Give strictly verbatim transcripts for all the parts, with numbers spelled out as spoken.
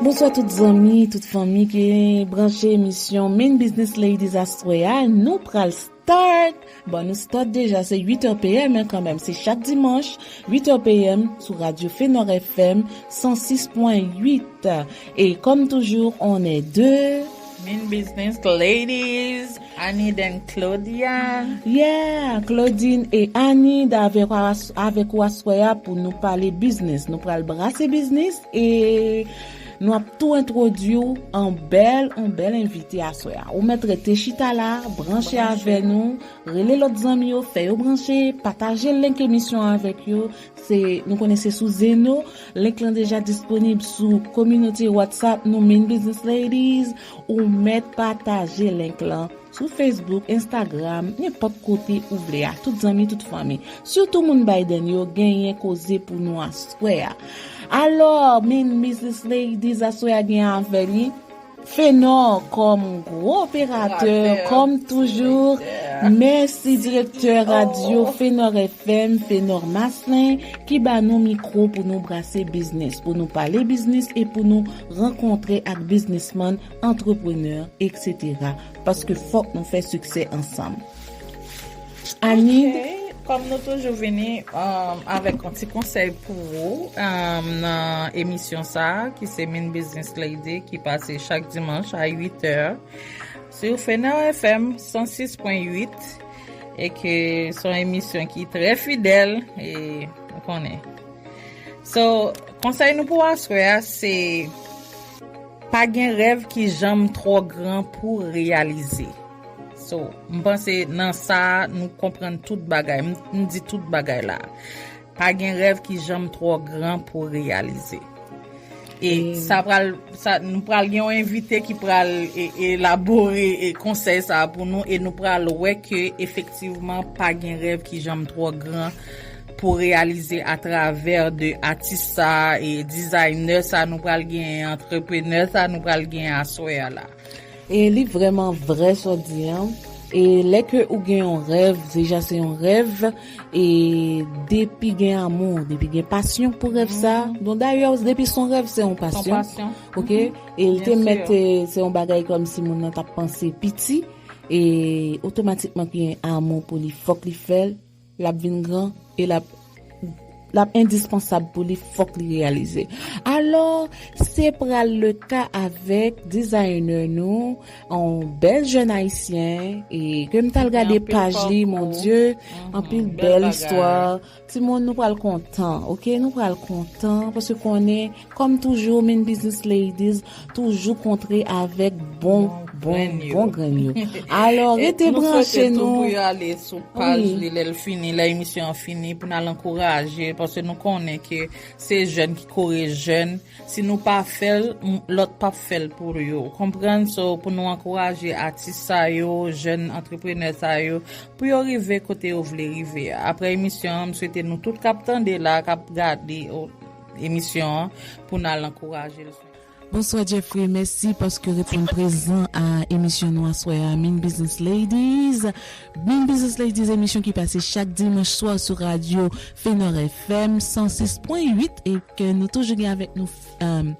Bonswa tout zanmi, tout fanmi ki branche emisyon Main Business Ladies aswè a. Nou pral start. Bon, nou start deja, se uit è P M, men kanmenm, se chak dimanch, uit è P M, sou radyo Fenor F M san sis pwen uit. E kòm toujou, on est deux. Main Business Ladies, Annie and Claudia. Yeah, Claudine e Annie, avèk, avèk ou aswè a pou nou pale biznis. Nou pral brase biznis e nou ap tou entwodui w an bèl, an bèl envite aswè a. Ou mèt rete chita la, branche avè nou, rele lòt zanmi yo, fè yo branche, pataje link emisyon an avèk yo. Se, nou konnen se sou Zeno, link lan deja disponib sou kominote WhatsApp nou, Main Business Ladies. Ou mèt pataje link lan sou Facebook, Instagram, nenpòt kote ou vle a. Tout zanmi, tout fanmi. Sitou moun Biden yo genyen koze pou nou aswè a. Alò, Main Business Ladies aswè a gen avè li Fenor kòm gwo operatè, kòm toujou. Mèsi direktè radyo Fenor F M, Fenor Maslin, ki ba nou mikwo pou nou brase biznis, pou nou pale biznis e pou nou rankontre ak biznismann, antreprenè, etsetera. Paske fòk nou fè siksè ansanm. Anid. Ok, kòm nou toujou vini, um, avèk yon ti konsèy pou ou, um, nan emisyon sa a, ki se Main Business Lady, ki pase chak dimanch a uit è sou Fenor F M san sis pwen uit, e ke se yon emisyon ki trè fidèl, e ou konnen. So, konsèy nou pou aswè a, se pa gen rèv ki janm twò gran pou reyalize. So, m panse nan sa a, nou konprann tout bagay. M, m di tout bagay la. Pa gen rèv ki janm twò gran pou reyalize. E sa pral, sa, nou pral gen yon envite ki pral e, elabore e konsèy sa a pou nou, e nou pral wè ke efektivman pa gen rèv ki janm twò gran pou reyalize atravè de atis sa a e dizayner sa a nou pral gen, antreprenè sa a nou pral gen aswè a la. E li vrèman vrè sa w di an. E lè ke ou gen yon rèv, deja se yon rèv, e depi gen amou, depi gen pasyon pou rèv sa, bon, dayè, depi se yon rèv, se yon pasyon, ok? E l te mèt, e, se yon bagay kòmsi moun nan t ap panse piti, e otomatikman gen amou pou li, fòk li fè l, l ap vin gran, e l ap, l ap endispansab pou li, fòk li reyalize. Alò, se pral le ka avèk dizayner nou, yon bèl jèn ayisyen, e ke m t al gade paj li, mon Dye, anpil bèl istwa. Timoun, nou pral kontan, ok? Nou pral kontan, paske konnen, kòm toujou, Main Business Ladies toujou kontre avèk bon, bon, bon grenn yo. Alò, rete branche nou. Paj li, lè l fini, lè emisyon an fini, pou n al ankouraje, paske nou konnen ke se jèn ki kore jèn. Si nou pa fè l, m, lòt p ap fè l pou yo. Ou konprann? So, pou nou ankouraje atis sa yo, jèn antreprenè sa yo, pou yo rive kote yo vle rive a. Apre emisyon an, m swete nou tout k ap tande la, k ap gade, o, emisyon an, pou n al ankouraje l. Bonswa Jeffrey, mèsi paske w reponn prezan a emisyon nou aswè a, Main Business Ladies. Main Business Ladies, emisyon ki pase chak dimanch swa sou radyo Fenor F M san sis pwen uit e ke nou toujou gen avèk nou, um,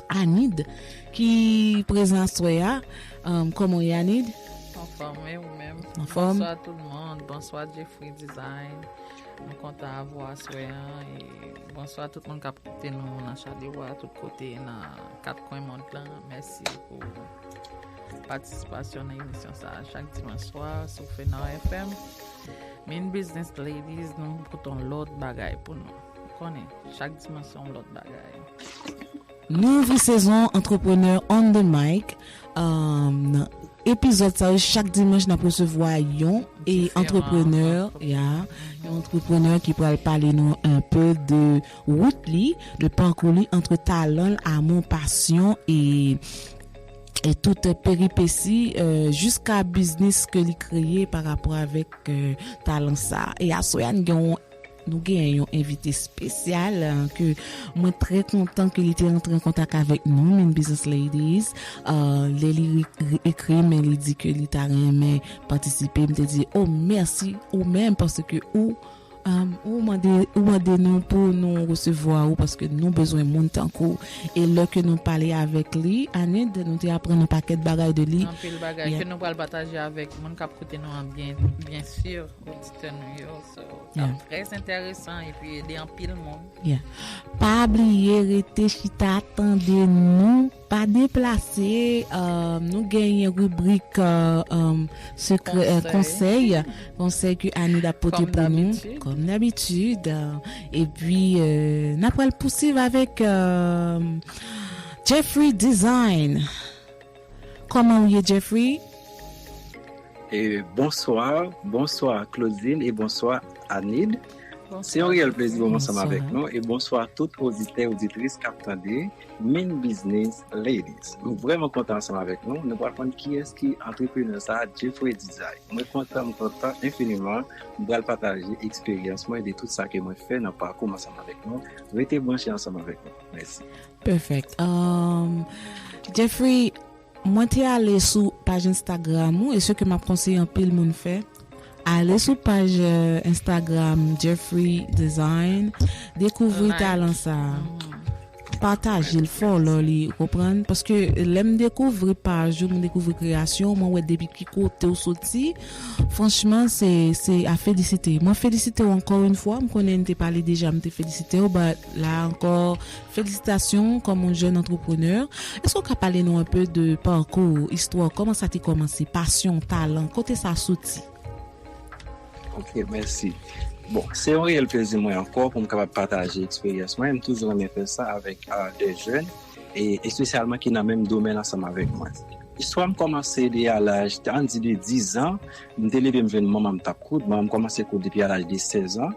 Anid ki prezan aswè a. Um, kòman w ye, Anid? Anfòm, e ou menm? Anfòm. Bonswa tout moun, bonswa Jeffrey Design. Nou kontan avè w aswè an, e bonswa tout moun k ap koute nou nan Chalewa, tout kote nan kat kwen mond lan. Mèsi pou patisipasyon nan emisyon sa a chak dimanch swa sou Fenor F M. Main Business Ladies, nou pote yon lòt bagay pou nou. Ou konnen, chak dimanch se yon lòt bagay. Nou ouvri sezon Entrepreneur on the Mic. Um, nan epizòd sa yo, chak dimanch n ap resevwa yon e antreprenè, ya, yon antreprenè ki pral pale nou un peu de wout li, de pakou li, antre talan l, amou, pasyon e, e tout peripesi, euh, jiska biznis ke li kreye pa rapò avèk, euh, talan sa. E aswè a, n gen yon Nou genyen yon envite espesyal, euh, ke mwen trè kontan ke li te rantre an kontak avèk nou, Min Business Ladies. Euh, lè li re- re- ekri m, li di ke li ta renmen patisipe. M te di, "Oh, mèsi ou menm, paske ou, um, ou mande, ou mande nou pou nou resevwa ou, paske nou bezwen moun tankou ou." E lè ke nou pale avèk li, Anid, nou te aprann yon pakèt bagay de li. Anpil bagay ke nou pral pataje avèk moun k ap koute nou an, byen, byen si, oditè nou yo. So, sa ap trè enteresan epi ede anpil moun. Yeah. Pa bliye rete chita tande nou. Pa deplase. Euh, nou genyen ribrik, euh, euh, sekrè, euh, konsèy. Konsèy ke Anid ap pote pou nou. Kòm dabitid. Euh, epi, euh, n ap pral pousuiv avèk, euh, Jeffrey Design. Kòman ou ye, Jeffrey? E bonswa, bonswa Claudine e bonswa Anid. Se yon reyèl plezi pou mwen ansanm avèk nou e bonswa tout oditè, oditris k ap tande Min Business Ladies. Nou vrèman kontan ansanm avèk nou. Nou pral konn kiyès ki antreprenè sa a, Jeffrey Design. Mwen kontan, mwen kontan enfiniman. Mwen pral pataje eksperyans mwen de tout sa ke mwen fè nan pakou m ansanm avèk nou. Rete branche ansanm avèk nou. Mèsi. Perfect. Um, Jeffrey, mwen te ale sou paj Instagram ou, e se ke m ap konseye anpil moun fè. Ale sou paj, euh, Instagram Jeffrey Design, dekouvri talan sa a. Pataje l, follow li, ou konprann? Paske lè m dekouvri paj ou, m dekouvri kreyasyon, mwen wè depi ki kote w soti. Franchman, se, se a felisite. Mwen felisite w ankò yon fwa. M konnen n te pale deja, m te felisite w, but la ankò, felisitasyon kòm yon jèn antreprenè. Èske w ka pale nou enpe de pakou, istwa, kòman sa te kòmanse, pasyon, talan, kote sa soti? Ok, mèsi. Bon, se yon reyèl plezi mwen ankò pou m kapab pataje eksperyans mwen. M toujou renmen fè sa avèk, ah, de jèn, e espesyalman ki nan menm domèn ansanm avèk mwen. Istwa m kòmanse de a laj, ann di de diz an, m te leve m jwenn manman m t ap koud. Manman m kòmanse koud depi a laj de sèz an,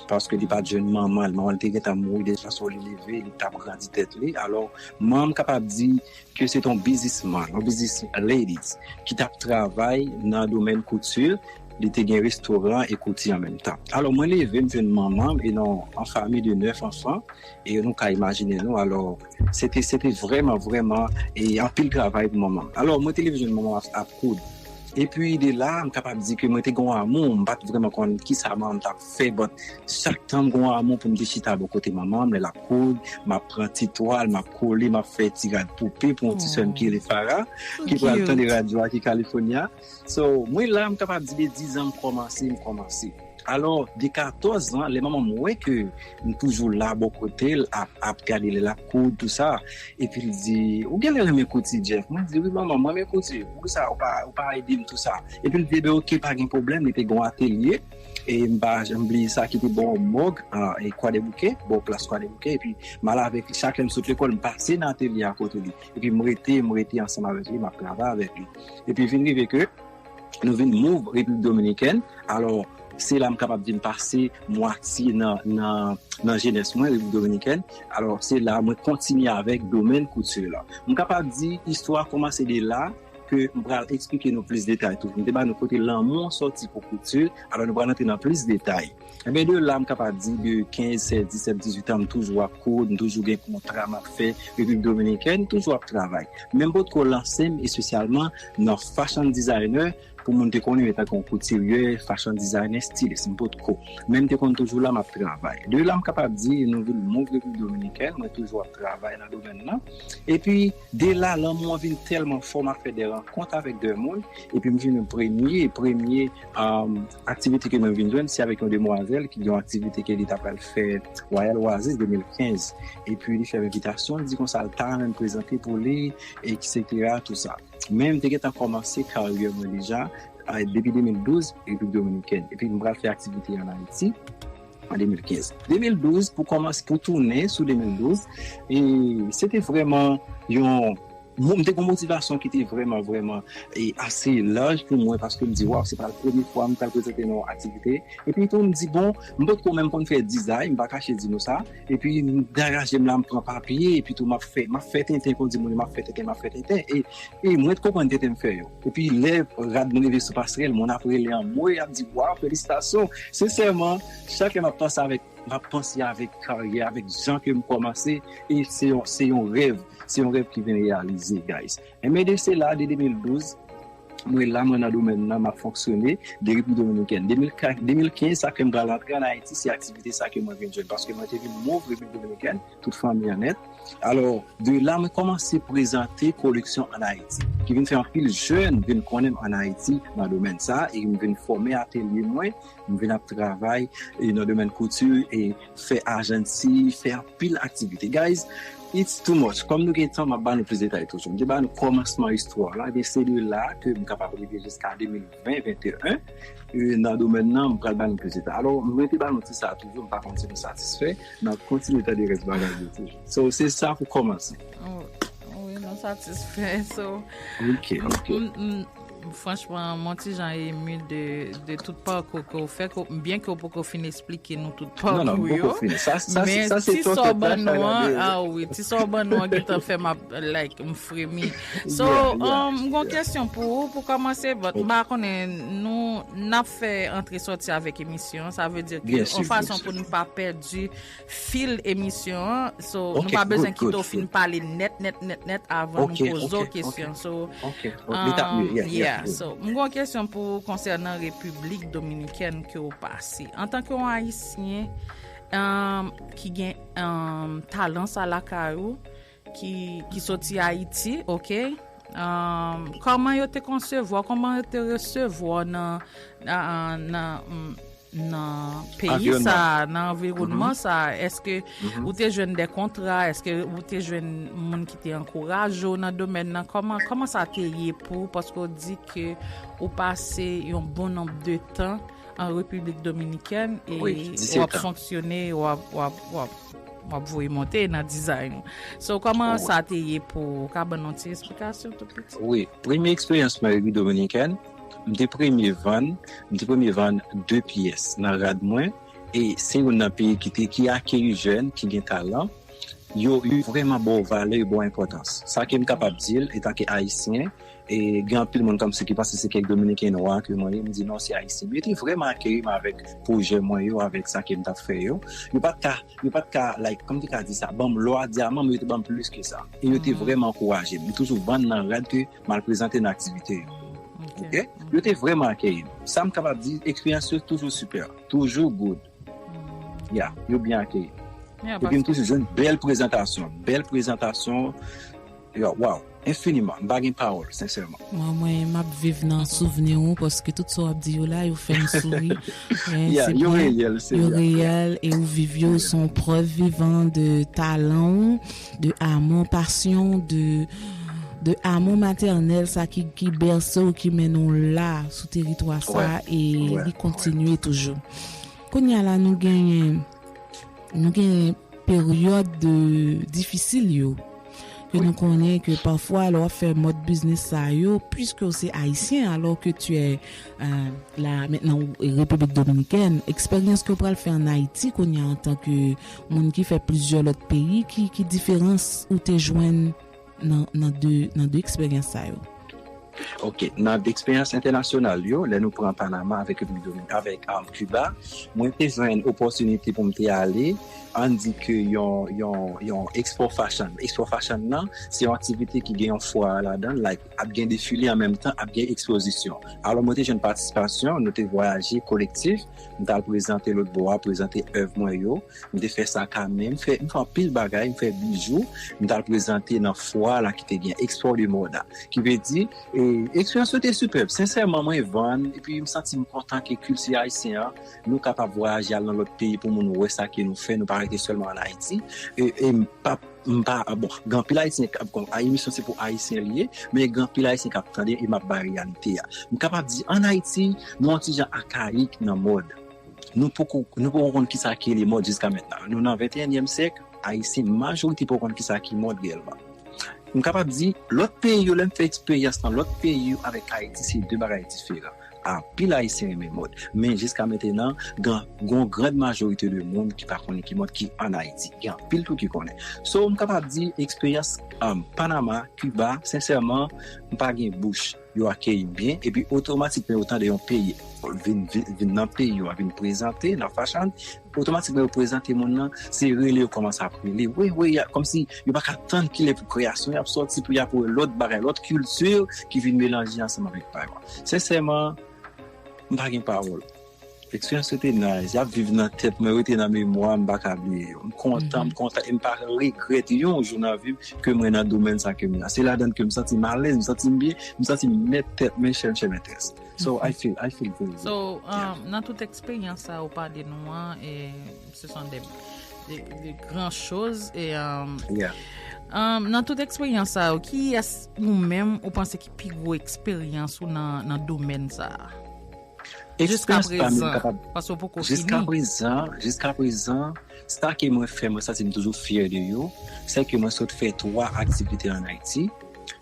paske li pa t jwenn manman l. Manman l te gentan mouri deja, so li leve, li t ap grandi tèt li. Alò, manman m kapab di ke se t on biznisman, on business ladies, ki t ap travay nan domèn kouti. Li te gen restoran e kouti an menm tan. Alò, mwen leve, m jwenn manman m, e nan an fanmi de nèf anfan, e nou ka imajine nou. Alò, se te, se te vrèman, vrèman, e anpil travay pou manman m. Alò, mwen te leve jwenn manman m ap, ap koud. Epi de la, m kapab di ke mwen te gen yon amou, m pa t vrèman konn kisa manman m t ap fè, but chak tan m gen yon amou pou m te chita bò kote manman m, lè l ap koud, m ap pran ti twal, m ap kole, m ap fè ti rad poupe pou yon ti sè m ki rele Farah, ki pral tande radyo a, ki California. So, mwen la, m kapab di de diz an m kòmanse, m kòmanse. Alò, de katòz an, lè manman m wè ke m toujou la bò kote l, ap, ap gade lè l ap koud, tou sa, epi l di, "Ou genlè renmen kouti, Jeff?" Mwen di, "Wi, manman, mwen renmen kouti. Poukisa ou pa, ou pa ede m, tou sa?" Epi l di, "Ebyen, oke, pa gen pwoblèm." Li te gen yon atelye, e m pa janm bliye sa, ki te bò mòg, ah, e Kwadèboukè, bò plas Kwadèboukè. Epi m al avèk li, chak lè m sot lekòl, m pase nan atelye a kote li. Epi m rete, m rete ansanm avèk li, m ap travay avèk li. Epi vin rive ke nou vin move Repiblik Dominikèn. Alò, se la m kapab di m pase mwatye nan, nan, nan jenès mwen, Repiblik Dominikèn. Alò, se la mwen kontinye avèk domèn kouti la. M kapab di istwa a kòmanse de la, ke m pral eksplike nou plis detay tou. M te ba nou kote lanmou an sòti pou kouti, alò nou pral antre nan plis detay. Ebyen, de la, m kapab di de kenz, sèz, disèt, dizuit an, m toujou ap koud, m toujou gen kontra m ap fè Repiblik Dominikèn, m toujou ap travay. Men m potko lanse m espesyalman nan fashion designer, pou moun te konnen m etanke yon koutiryè, fashion designer, stylist, m potko. Men m te konn toujou la, m ap travay. De la, m kapab di, nou vin move Repiblik Dominikèn, mwen toujou ap travay nan domèn nan. Epi, de la, lanmou an vin tèlman fò, m ap fè de rankont avèk de moun, epi m vin premye, premye, um, aktivite ke mwen vin jwenn, se avèk yon demwazèl ki gen yon aktivite ke li ta pral fè Royal Oasis de mil kenz. Epi, li fè m envitasyon, li di konsa, l ta renmen m prezante pou li, etsetera, tou sa. Men m te gentan kòmanse karyè mwen deja, a, depi de mil douz, Repiblik Dominikèn. Epi m pral fè aktivite an Ayiti an de mil kenz. De mil douz, pou kòmanse, pou tounen sou de mil douz, e se te vrèman yon, mo- m te gen yon motivasyon ki te vrèman, vrèman e ase laj pou mwen, paske m di, waw, se pa premye fwa m pral prezante nan yon aktivite. Epi tou, m di, bon, m potko menm konn fè dizay, m pa kache di nou sa. Epi m degaje m la, m pran papye, epi tou m ap fè, m ap fè tenten, kon di moun yo, m ap fè tenten, m ap fè tenten. E, e mwen te konprann tenten m fè yo. Epi lè rad mwen rive sou pasrèl, moun ap rele anmwe, y ap di, waw, felisitasyon. Sensèman, chak lè m ap panse avèk, m ap panse avèk karyè, avèk jan ke m kòmanse, e se yon, se yon rèv, se yon rèv ki vin reyalize, guys. Enben de sela, de de mil douz, mwen la, mwen nan domèn nan, m ap fonksyone de Repiblik Dominikèn. De mil kenz, sa ke m pral antre ann Ayiti, se aktivite sa ke mwen vin jwenn, paske mwen te vin move Repiblik Dominikèn, tout fanmi an nèt. Alò, de la, mwen kòmanse prezante koleksyon ann Ayiti, ki vin fè anpil jèn vin konnen m ann Ayiti nan domèn sa, e m vin fòme atelye mwen, m vin ap travay e nan domèn kouti, e fè ajansi, fè anpil aktivite. Guys, it's too much. Kòm nou gen tan, m ap ba nou plis detay toujou. M te ba nou kòmansman istwa la, ebyen se de la ke m kapab rive jiska de mil ven, venteyen, e nan domèn nan, m pral ba nou plis detay. Alò, mwen te ba nou ti sa toujou, m pa konn si nou satisfè, n ap kontinye tande rès bagay yo toujou. So, se sa pou kòmanse. Oh, wi, nou satisfè. So, Ok, ok. m- m- franchman, mwen ti jan emu de, de tout pakou ke w fè, ke w- byen ke w poko fin eksplike nou tout Non, non, pakou m poko yo. fini. Sa, sa, Men sa se ti sa w choklèt la, ban nou an, chalade. Ah wi, ti sa w ban nou an gentan fè m ap, like, m fremi. So, Yeah, yeah, um, m gon yeah. Kesyon pou ou, pou kòmanse, but m pa konnen nou, n ap fè antre sòti avèk emisyon, sa vle di ke Byen si, yon fason byen si. Pou nou pa pèdi fil emisyon an, so, nou Ok, pa bezwen good, good, kite w fin good. Pale nèt, nèt, nèt, nèt avan Ok, nou poze w ok, kesyon. ok. So, Ok, ok, li t ap um, mieux, yeah, yeah, good. So, m gon kesyon pou ou konsènan Repiblik Dominikèn ke w pase. Antanke yon Ayisyen um, ki gen um, talan sa lakay ou, ki, ki soti Ayiti, ok? Um, kòman yo te konsevwa, kòman yo te resevwa w nan, nan, nan, mm, nan peyi Anviwònman. Sa, nan anviwònman Sa? Èske ou te jwenn de kontra? Èske ou te jwenn moun ki te ankouraje w nan domèn nan? Kòman, kòman sa te ye pou ou? Paske w di ke ou pase yon bon nonb de tan an Repiblik Dominikèn e Wi, w disèt ap an. Fonksyone, w ap, w ap, w ap, w ap voye monte nan dizay ou. So, kòman Wi. Sa te ye pou ou? Ka ban nou ti eksplikasyon tou piti? Wi, premye eksperyans mwen Repiblik Dominikèn, m te premye vann, m te premye vann de pyès nan rad mwen, e se youn nan peyi ki te, ki akeyi jèn ki gen talan, yo, yo vrèman ba w valè, yo ba w enpòtans. Sa ke m kapab di l, etanke Ayisyen, e gen anpil moun kòmsi ki panse se kèk Dominiken nwa ke mwen ye, m di non, se Ayisyen. Men yo te vrèman akeyi m avèk pwojè mwen yo, avèk sa ke m t ap fè yo. Yo pa t ka, yo pa t ka, like, kòman m te ka di sa, ban m lò a dyaman, men yo te ban m plis ke sa. E yo te vrèman ankouraje m. M toujou vann nan rad ke m al prezante nan aktivite yo. Ok? Yo te vrèman akeyi m. Sa m kapab di, eksperyans yo toujou sipè, toujou good. Ya, yo byen akeyi m. Yeah, Epi m paske toujou jwenn bèl prezantasyon, bèl prezantasyon. Yo, waw, enfiniman. M pa gen pawòl, sensèman. Mwen, mwen, m ap viv nan souvni ou, paske tout sa w ap di yo la, yo fè m souri. Men Ya, se yo byen, reyèl, se yo ya. Reyèl, e ou viv yo, se yon prèv vivan de talan ou, de amou, pasyon, de, de amou matènèl, sa ki, ki bèse w, ki mennen w la, sou teritwa sa, Wè, e wè, li kontinye toujou. Kounye a la, nou genyen, nou genyen peryòd de, difisil yo. Ke nou konnen ke pafwa, lè w ap fè mòd biznis sa yo, puisque w se ayisyen, alors que tu es euh, la, maintenant, ou Repiblik Dominikèn, eksperyans ke w pral fè ann Ayiti, kounye a, antanke moun ki fè plizyè lòt peyi, ki, ki diferans ou te jwenn nan, nan de, nan de eksperyans sa yo? Ok, nan eksperyans entènasyonal yo, lè nou pran Panama avèk Repiblik Dominikèn, avèk um, Kiba, mwen te jwenn opòtinite pou m te ale, ann di ke yon, yon, yon expo fashion. Expo fashion nan, se yon aktivite ki gen yon fwa ladan, like, ap gen defile an menm tan, ap gen ekspozisyon. Alò, mwen te jwenn patisipasyon, nou te vwayaje kolektif, m t al prezante lòt bò a, prezante èv mwen yo, m te fè sak a men, m fè, m fè anpil bagay, m fè bijou, m t al prezante nan fwa la ki te gen, Expo de Moda. Ki vle di, e, eksperyans yo te sipèb. Sensèman, mwen vann, epi m santi m kontan ke kilti ayisyen an, nou kapab vwayaje al nan lòt peyi pou moun wè sa ke nou fè, nou pa rete sèlman ann Ayiti. E, e m pa, m pa, bon, gen anpil ayisyen k ap, a, emisyon se pou ayisyen li ye, men gen anpil ayisyen k ap tande e m ap bay reyalite a. M kapab di, ann Ayiti, nou yon ti jan akayik nan mòd. Nou poko, nou poko konn kisa ki rele mòd jiska mentnan. Nou nan venteyenyèm syèk, ayisyen majorite poko konn kisa ki mòd reyèlman. m kapab di, lòt peyi yo, lè m fè eksperyans nan lòt peyi yo avèk Ayiti, se de bagay diferan. Anpil Ayisyen renmen mòd. Men jiska mentenan, gen yon grand majorite de moun ki pa konnen ki mòd ki ann Ayiti. Gen anpil tou ki konnen. So, m kapab di, eksperyans um, Panama, Kiba, sensèman, m pa gen bouch. Yo akeyi m byen. Epi otomatikman, yo tande yon peyi vin, vin, vin nan peyi yo, vin prezante nan fashion. Otomatikman, yo prezante moun nan, se rele yo kòmanse ap rele. Wi, wi, kòmsi yo pa ka tann kilè pou kreyasyon y ap sòti, pou y ap wè lòt bagay, lòt kilti ki vin melanje ansanm avèk pa yo. Sensèman, m pa gen pawòl. Eksperyans yo te nice, y ap viv nan tèt mwen, yo te nan memwa m, m pa ka bliye yo. M kontan, m kontan, e m pa regrèt yon jou nan vi m ke mwen nan domèn sa ke m ye a. Se ladan ke m santi m alèz, m santi m byen, m santi m mèt tèt mwen, chè m, chè mètrès. So, I feel, I feel very good. So, um, nan tout eksperyans sa ou pale nou an, e ce sont des, des, des grandes choses. E, um, yeah. Um, nan tout eksperyans sa yo, kiyès ou menm ou panse ki pi gwo eksperyans ou nan, nan domèn sa a? Jiska prezan, paske w poko fini. Jiska prezan, jiska prezan, sa ke mwen fè, mwen santi m toujou fyè de yo, se ke mwen sot fè twa aktivite ann Ayiti.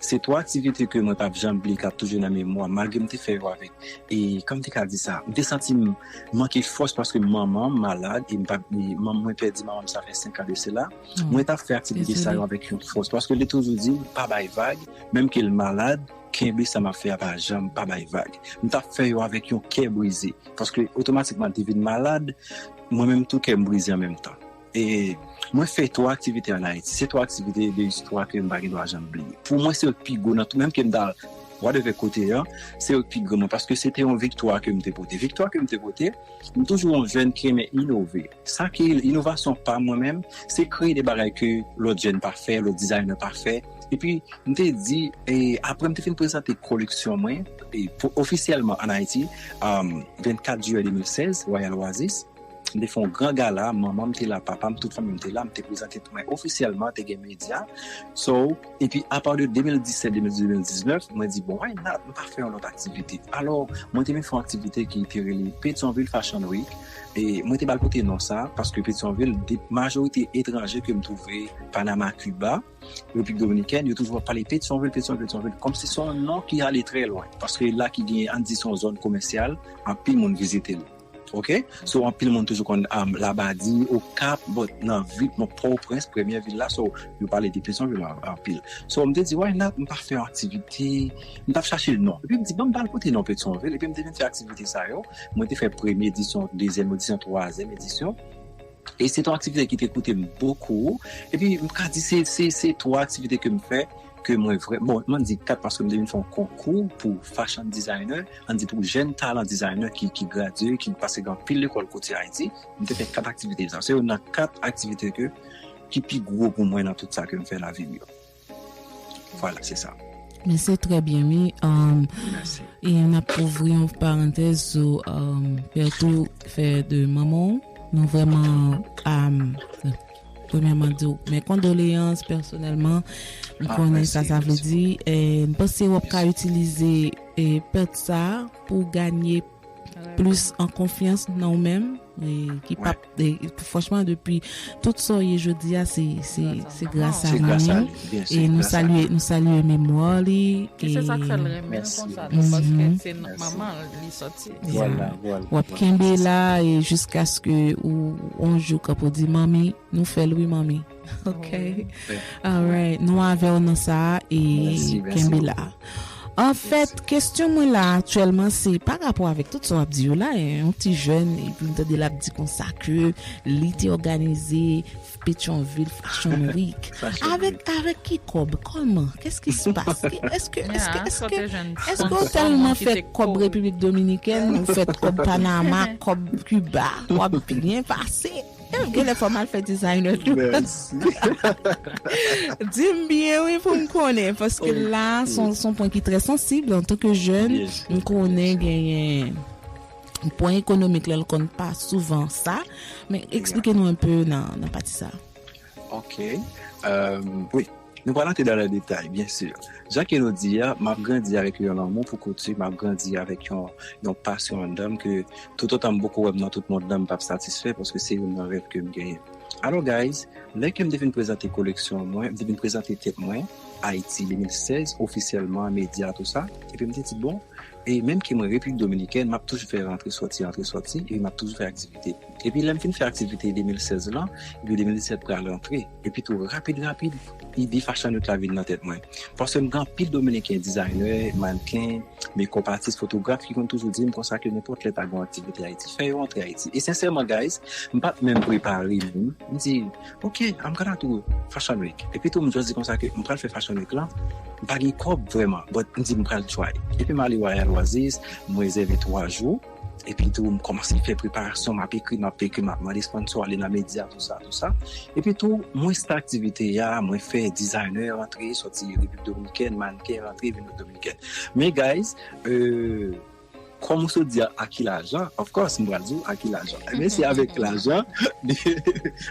Se twa aktivite ke mwen p ap janm bliye, k ap toujou nan memwa m, malgre m te fè yo avèk, e kòman m te ka di sa, m te santi m manke fòs paske manman m malad, e m p ap, e manm, mwen pèdi manman m, sa fè senk an de sela. Mwen t ap fè aktivite sa yo avèk yon fòs, paske li toujou di m, pa bay vag, menm ke l malad, kenbe sa m ap fè a, pa janm pa bay vag. M t ap fè yo avèk yon kè brize, paske otomatikman l te vin malad, mwen menm tou kè m brize an menm tan. E mwen fè twa aktivite ann Ayiti. Se twa aktivite de istwa ke m pa gen dwa janm bliye. Pou mwen, se yo k pi gwo nan tout, menm ke m ta whatever kote a, se yo k pi gwo mwen, paske se te yon viktwa ke m te pote. Viktwa ke m te pote, m toujou yon jèn ki renmen inove. Sa ki inovasyon pa mwen menm, se kreye de bagay ke lòt jèn pa fè, lòt designer pa fè. Epi, m te di, e, apre m te fin prezante koleksyon mwen, e, pou, ofisyèlman ann Ayiti, um, vennkat jiyè de mil sèz, Royal Oasis, m te fè yon gran gala, manman m te la, papa m, tout fanmi m te la, m te prezante mwen ofisyèlman, te gen medya. So, epi apa de de mil disèt, de mil diznèf, mwen di, bon, why not? M pa fè yon lòt aktivite. Alò, mwen te vin fè yon aktivite ki te rele Petyonvil Fashion Week. E mwen te ba l pote non sa, paske Petyonvil, de, majorite etranje ke m twouve, Panama, Kiba, Repiblik Dominikèn, yo toujou ap pale Petyonvil, Petyonvil, Petyonvil, kòmsi se yon non ki ale trè lwen, paske la ki gen, ann di, se yon zòn komèsyal, anpil moun vizite l. Oke? So, anpil moun toujou konn, um, Labadi, Okap, but nan vil, bon, Pòtoprens, premyè vil la, so, yo pale de Petyonvil an, anpil. So, m te di, why not? M pa fè yon aktivite, m t ap chache non. Epi m di, bon, m ba l pote non Petyonvil, epi m te vin fè aktivite sa yo. Mwen te fè premye edisyon, dezyèm edisyon, twazyèm edisyon. E se yon aktivite ki te koute m bokou. Epi, m ka di, se, se, se twa aktivite ke m fè, ke mwen vrè, bon, mwen di kat paske m te vin fè yon konkou pou fashion designer, ann di pou jèn talan designer ki, ki gradye, ki pase gen anpil lekòl kote Ayiti. M te fè kat aktivite sa. Se youn nan kat aktivite ke, ki pi gwo pou mwen nan tout sa ke m fè lavi m yo. Vwala, se sa. Men se trè byen, wi. Um, e n ap ouvri yon parantèz sou um, Bertou fè de manman w. Nou vrèman um, premyèman di w men kondoleyans pèsonèlman. M konnen sa sa vle di. M panse w ap ka itilize pèt sa pou ganye plis an konfyans nan ou menm. Ki p ap franchman depi tout sa w ye jodi a se se se gras a manman. E nou salye nou salye memwa li. E se sa k fè l renmen l konsa tou paske se manman l li sòti. W ap kenbe la e jiskaske ou yon jou k ap ou di manmi nou fè l wi manmi. Ok. Alright, nou avè w nan sa e kenbe la. Anfèt, kesyon mwen la aktyèlman se pa rapò avèk tout sa w ap di yo la, yon ti jèn epi m tande l ap di konsa ke li te òganize Petyonvil Fashion Week. Avèk avèk ki kòb? Kòman? Qu'est-ce qui se passe? Èske èske èske èske w tèlman fè kòb Repiblik Dominikèn, ou fè kòb Panama, kòb Kiba, w ap byen pase? Genlè fò m al fè designer tou. Di m byen wi pou m konnen paske la se yon pwen ki trè sansib antanke jèn. M konnen genyen pwen ekonomik la l konn pa souvan sa. Men eksplike nou enpe nan nan pati sa. Ok. Wi. Nou pral antre dan le detay, byen si. Jan ke nou di a, m ap grandi avèk yon lanmou pou kouti, m ap grandi avèk yon, yon pasyon anndan m ke toutotan m poko wè m nan tout mond lan, m p ap satisfè paske se youn nan rèv ke m genyen. Alò guys, lè ke m te fin prezante koleksyon mwen, m te fin prezante tèt mwen, Ayiti de mil sèz, ofisyèlman, medya, tou sa. Epi m te di, bon, e menm ke mwen Repiblik Dominikèn, m ap toujou fè rantre sòti, rantre sòti, epi m ap toujou fè aktivite. Epi lè m fin fè aktivite de mil sèz lan, epi de mil disèt pral rantre. Epi tou, rapid, rapid, ide Fashion Week la vin nan tèt mwen. Paske m gen anpil Dominiken, dizayner, mannken, makeup artist, fotograf ki konn toujou di m konsa ke nenpòt lè ta gen yon aktivite Ayiti, fè yo antre Ayiti. E sensèman, guys, m pa t menm prepare menm. M di, ok, I'm gonna do Fashion Week. Epi tou, m just di konsa ke m pral fè Fashion Week lan. M pa gen kòb vrèman, but m di m pral try. Epi m ale Royal Oasis, m rezève twa jou. Epi tou, m kòmanse fè preparasyon, m ap ekri, m ap ekri, m ap mande sponsor, ale nan medya, tou sa, tou sa. Epi tou, mwen start aktivite a, mwen fè dizayner rantre, sòti Repiblik Dominikèn, mannken rantre, vin Repiblik Dominikèn. Men guys, euh, kòm ou sot di a, a ki lajan, of course, m pral di w a ki lajan. Men se avèk lajan,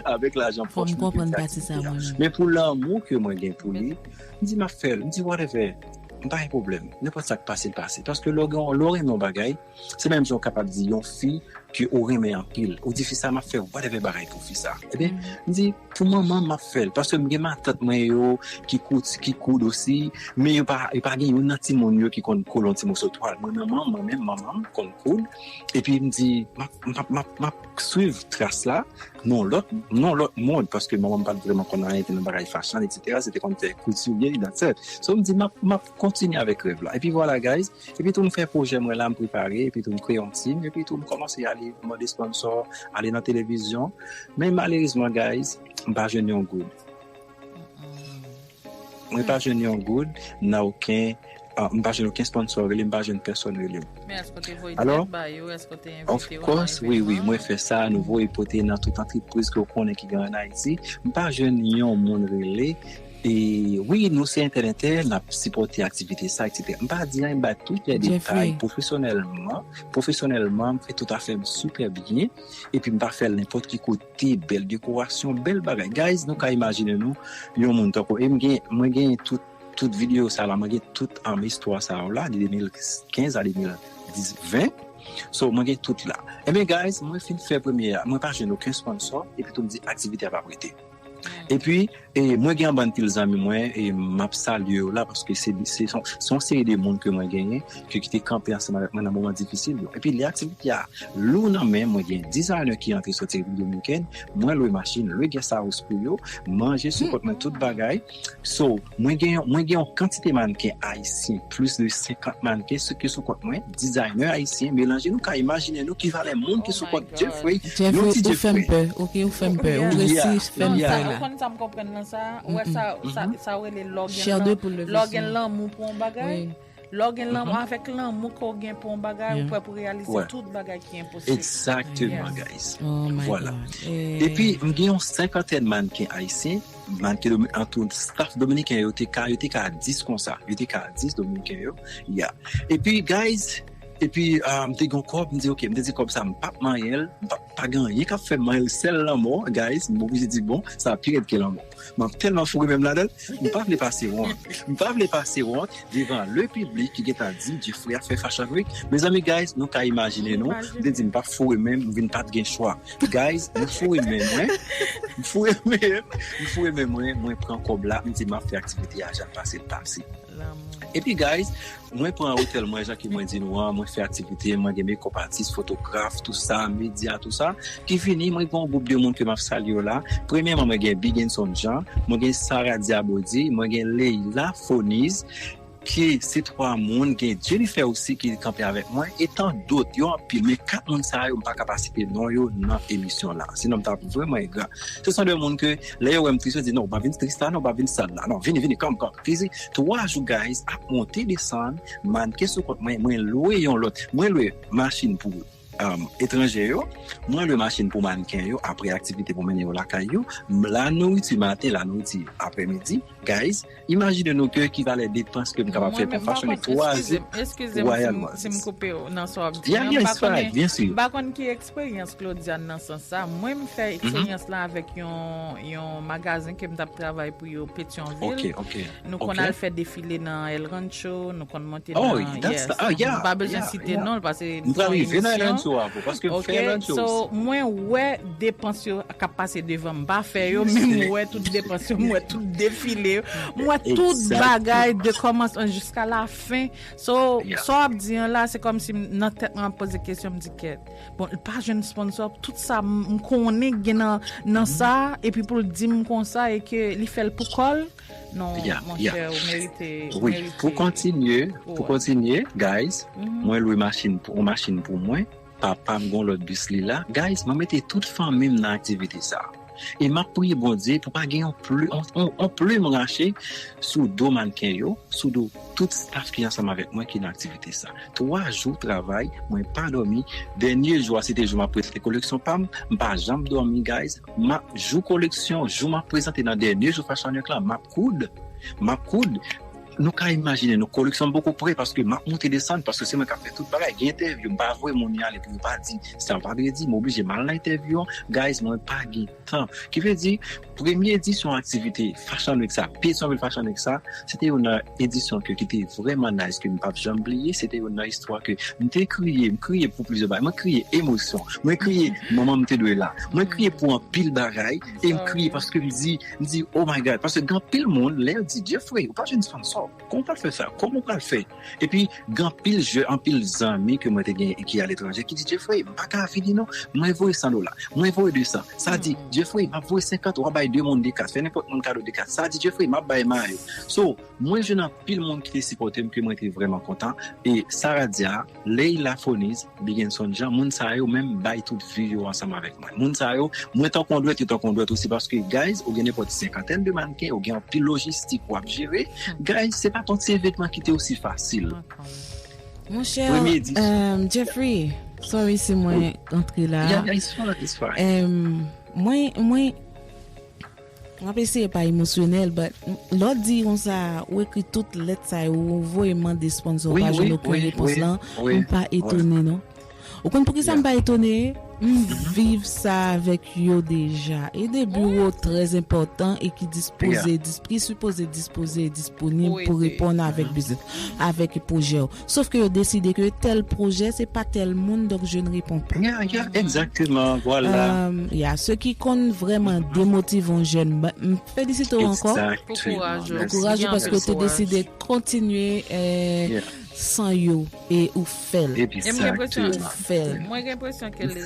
avèk lajan pòch mwen fè aktivite a. Men pou lanmou ke mwen gen pou li, m di m ap fè l, m di whatever, m pa gen pwoblèm. Nenpòt sa k pase, l pase. Paske lè w gen, lè w renmen yon bagay, se menm jan w kapab di yon fi ke ou renmen anpil. Ou di fi sa, m ap fè whatever bagay pou fi sa. Ebyen, m di, pou manman m, m ap fè l. Paske m gen matant mwen yo ki koud, ki koud osi, men yo pa, yo pa gen youn nan timoun yo ki konn kole yon ti moso twal. Mwen, manman m, mwen menm, manman m konn koud. Epi m di, m ap, m ap, m ap, m ap swiv tras la, nan lòt, nan lòt mond, paske manman m pa t vrèman konn anyen ki nan bagay fashion, et cetera. Se te konn fè kouti, that's it. So, m di, m ap, m ap kontinye avèk rèv la. Epi vwala, guys. Epi tou, m fè pwojè mwen la, m prepare. Epi tou, m kreye yon team. Epi tou, m kòmanse ale mande sponsor, ale nan televizyon. Men malerezman, guys, m pa jwenn yon goud. Mwen pa jwenn yon goud nan okenn, ah, m pa jwenn okenn sponsor rele m, m pa jwenn pèsonn rele m. Men èske w te voye dèt ba yo? Èske w te envite yo nan evenman? Of course, wi, wi, mwen fè sa, nou voye pote nan tout antrepriz ke w konnen ki gen ann Ayiti. M pa jwenn yon moun rele. E wi, nou se entènetè, n ap sipòte aktivite sa, et cetera. M pa di anyen, m bay tout lè detay pwofesyonèlman. Pwofesyonèlman, m fè tout afè m sipè byen. Epi m pa fè l nenpòt ki kote, bèl dekorasyon, bèl bagay. Guys, nou ka imajine nou, yon moun tankou, e m gen, mwen gen tout, tout videyo sa la, mwen gen tout, um, istwa sa yo la, de de mil kenz a de mil dis, ven. So, mwen gen tout la. Ebyen, guys, mwen fin fè premye a, mwen pa jwenn okenn sponsor, epi tou m di aktivite a p ap rete. Epi, e, mwen gen yon bann pil zanmi mwen, e m ap salye yo la, paske se, se, se yon seri de moun ke mwen genyen, ke ki te kanpe ansanm avèk mwen nan moman difisil yo. Epi, lè aktivite a lou nan men, mwen gen dizayner ki antre soti Repiblik Dominikèn, mwen lwe machin, lwe guest house pou yo, manje sou kont mwen, tout bagay. So, mwen gen, mwen gen yon kantite mannken ayisyen, plis de senkant mannken, se ki sou kont mwen, dizayner ayisyen, melanje, nou ka imajine nou ki valè moun ki sou kont Jeffrey, yon ti Jeffrey. Jeffrey, ou fè m pè, ok, ou fè m pè, ou resi fè m pè la. Ou konn sa m konprann nan sa, ou wè sa, sa, sa yo rele lè w gen lan-, lè w gen lanmou pou yon bagay. Lè w gen lanmou, avèk lanmou ke w gen pou yon bagay, ou prè pou reyalize tout bagay ki enposib. Exactement, guys. Vwala. Epi, m gen yon senkantèn mannken ayisyen, mannken domi-, an tou, staff dominiken yo te ka, yo te ka dis konsa. Yo te ka dis dominiken yo. Yeah. Epi, guys, epi, ah, m te gen kòb, m di, ok, m te di kòb sa, m p ap manyen l, m p ap, pa gen anyen k ap fè m manyen l, sèl lanmò, guys, m oblije di, bon, sa pi rèd ke lanmò. M ap tèlman foure men m ladan l, m pa vle pase wont. M pa vle pase wont devan le piblik ki gentan di Jeffrey ap fè Fashion Week. Mezanmi, guys, nou ka imajine nou, m te di m p ap foure men m, m vin pa t gen chwa. Guys, mwen foure men mwen, m foure men m, m foure men mwen, mwen pran kòb la, m di m ap fè aktivite a, jan l pase l pase. Epi, guys, mwen pran otèl mwen, jan ke mwen di nou an, mwen fè aktivite, mwen gen makeup artist, fotograf, tou sa, medya, tou sa. Ki fini, mwen gen yon gwoup de moun ke m ap salye yo la. Premyèman, mwen gen Bigenson Jean, mwen gen Sarah Diabody, mwen gen Leila Foniz, ki se twa moun, gen Jennifer osi ki kanpe avèk mwen, e tan dòt, yo anpil, men kat moun sa yo, m pa ka pa site non yo nan emisyon la. Sinon, m t ap vrèman engra. Se son de moun ke, lè yo wè m tris, yo di, non, ou pa vin tris la, non, ou pa vin sad la. Non, vini, vini, come, come. Fizi, twa jou, guys, ap monte desann, mannken sou kont mwen, mwen lwe yon lòt, mwen lwe machin pou, um, etranje yo, mwen lwe machin pou mannken yo, apre aktivite pou mennen yo lakay yo, m, la nouriti maten, la nouriti aprèmidi, guys, imajine nou ke ki valè depans ke m kapab fè pou Fashion Week twa jou Royal Oasis. Eskize m si m koupe w nan sa w ap di an. M pa konnen, m pa konn ki eksperyans Claudia nan sans sa. Mwen, m fè eksperyans la avèk yon, yon magazen ke m t ap travay pou yo Petyonvil. Nou konn al fè defile nan El Rancho, nou konn monte nan, yes. Nou pa bezwen site non l, paske nou fè yon emisyon. show avè w, paske m fè lòt so, mwen wè depans yo k ap pase devan m, m pa fè yo, men m wè tout depans yo, m wè tout defile yo, m wè tout bagay de kòmansman jiska la fen. So, sa w ap di an la, se kòmsi nan tèt mwen ap poze kesyon, m di kèt. Bon, l pa jwenn sponsò, tout sa m konnen gen nan, nan sa, epi pou l di m konsa e ke li fè l pou kò l, non, monchè, ou merite, ou merite. Wi, pou kontinye, pou kontinye, guys, mwen lwe machin, yon machin pou mwen, papa m gen yon lòt bis li la. Guys, mwen mete tout fanmi m nan aktivite sa. E m ap priye Bondye pou pa gen yon plim, yon, yon, yon plim rache sou do mannken yo, sou do tout staff ki ansanm avèk mwen ki nan aktivite sa. Twa jou travay, mwen pa dòmi. Dènye jou a, se te jou m ap prezante koleksyon pa m. M pa janm dòmi, guys. M ap jou koleksyon, jou m ap prezante nan dènye jou Fashion Week la, m ap koud. M ap koud. Nou ka imajine nou, koleksyon m poko prè paske m ap monte desann, paske se mwen k ap fè tout bagay. Gen entèvyou, m pa voye moun yo ale pou yo pa di sa yo pa dwe di, m oblije m al nan entèvyou an. Guys, mwen pa gen tan. Ki vle di, premye edisyon aktivite Fashion Week sa, Petyonvil Fashion Week sa, se te youn nan edisyon ke, ki te vrèman nice, ke m p ap janm bliye. Se te youn nan istwa ke m te kriye, m kriye pou plizyè bagay. Mwen kriye emosyon, mwen kriye manman m te dwe la. Mwen kriye pou anpil bagay, e m kriye paske m di, m di, "Oh my God." Paske gen anpil moun, lè yo di, "Jeffrey, ou pa jwenn sponsò. Kòman w pral fè sa? Kòman w pral fè?" Epi, gen anpil jè, anpil zanmi ke mwen te gen ki aletranje, ki di, "Jeffrey, m pa ka vini non. Mwen voye san dola. Mwen voye de san." Sa di, "Jeffrey, m ap voye senkant, w a bay de moun de kat. Fè nenpòt moun kado de kat." Sa di, "Jeffrey, m ap bay mayo." So, mwen jwenn anpil moun ki te sipòte m, ke mwen te vrèman kontan. E Sarah Dia, Leila Foniz, Bigenson Jean, moun sa yo menm bay tout vi yo ansanm avèk mwen. Moun sa yo, mwen tankou yon dwèt, yo tankou yon dwèt osi, paske, guys, ou gen nenpòt senkantèn de mannken, ou gen anpil lojistik w ap jere. Guys, se pa t yon ti evènman ki te osi fasil. Monchè, Premye edisyon. Jeffrey, sorry si mwen antre la. Yeah, yeah, it's fine, it's fine. Mwen, mwen, M ap eseye pa emosyonèl, but lè w di konsa, ou ekri tout lèt sa yo, ou voye mande sponsor, ou pa jwenn okenn repons lan, m pa etone non. Ou konn poukisa m pa etone? M viv sa avèk yo deja. E de biwo trè enpòtan e ki dispoze, dis, ki sipoze dispoze e disponib pou reponn avèk biznis, avèk pwojè w. Sof ke yo deside ke tèl pwojè se pa tèl moun, donk je ne réponds pas. Yeah, yeah, exactement, voilà. Ya, se ki konn vrèman demotive yon jèn. M felisite w ankò pou kouraj ou paske w te deside kontinye san yo e ou fè l. Ou fè l. Mwen gen enpresyon ke li,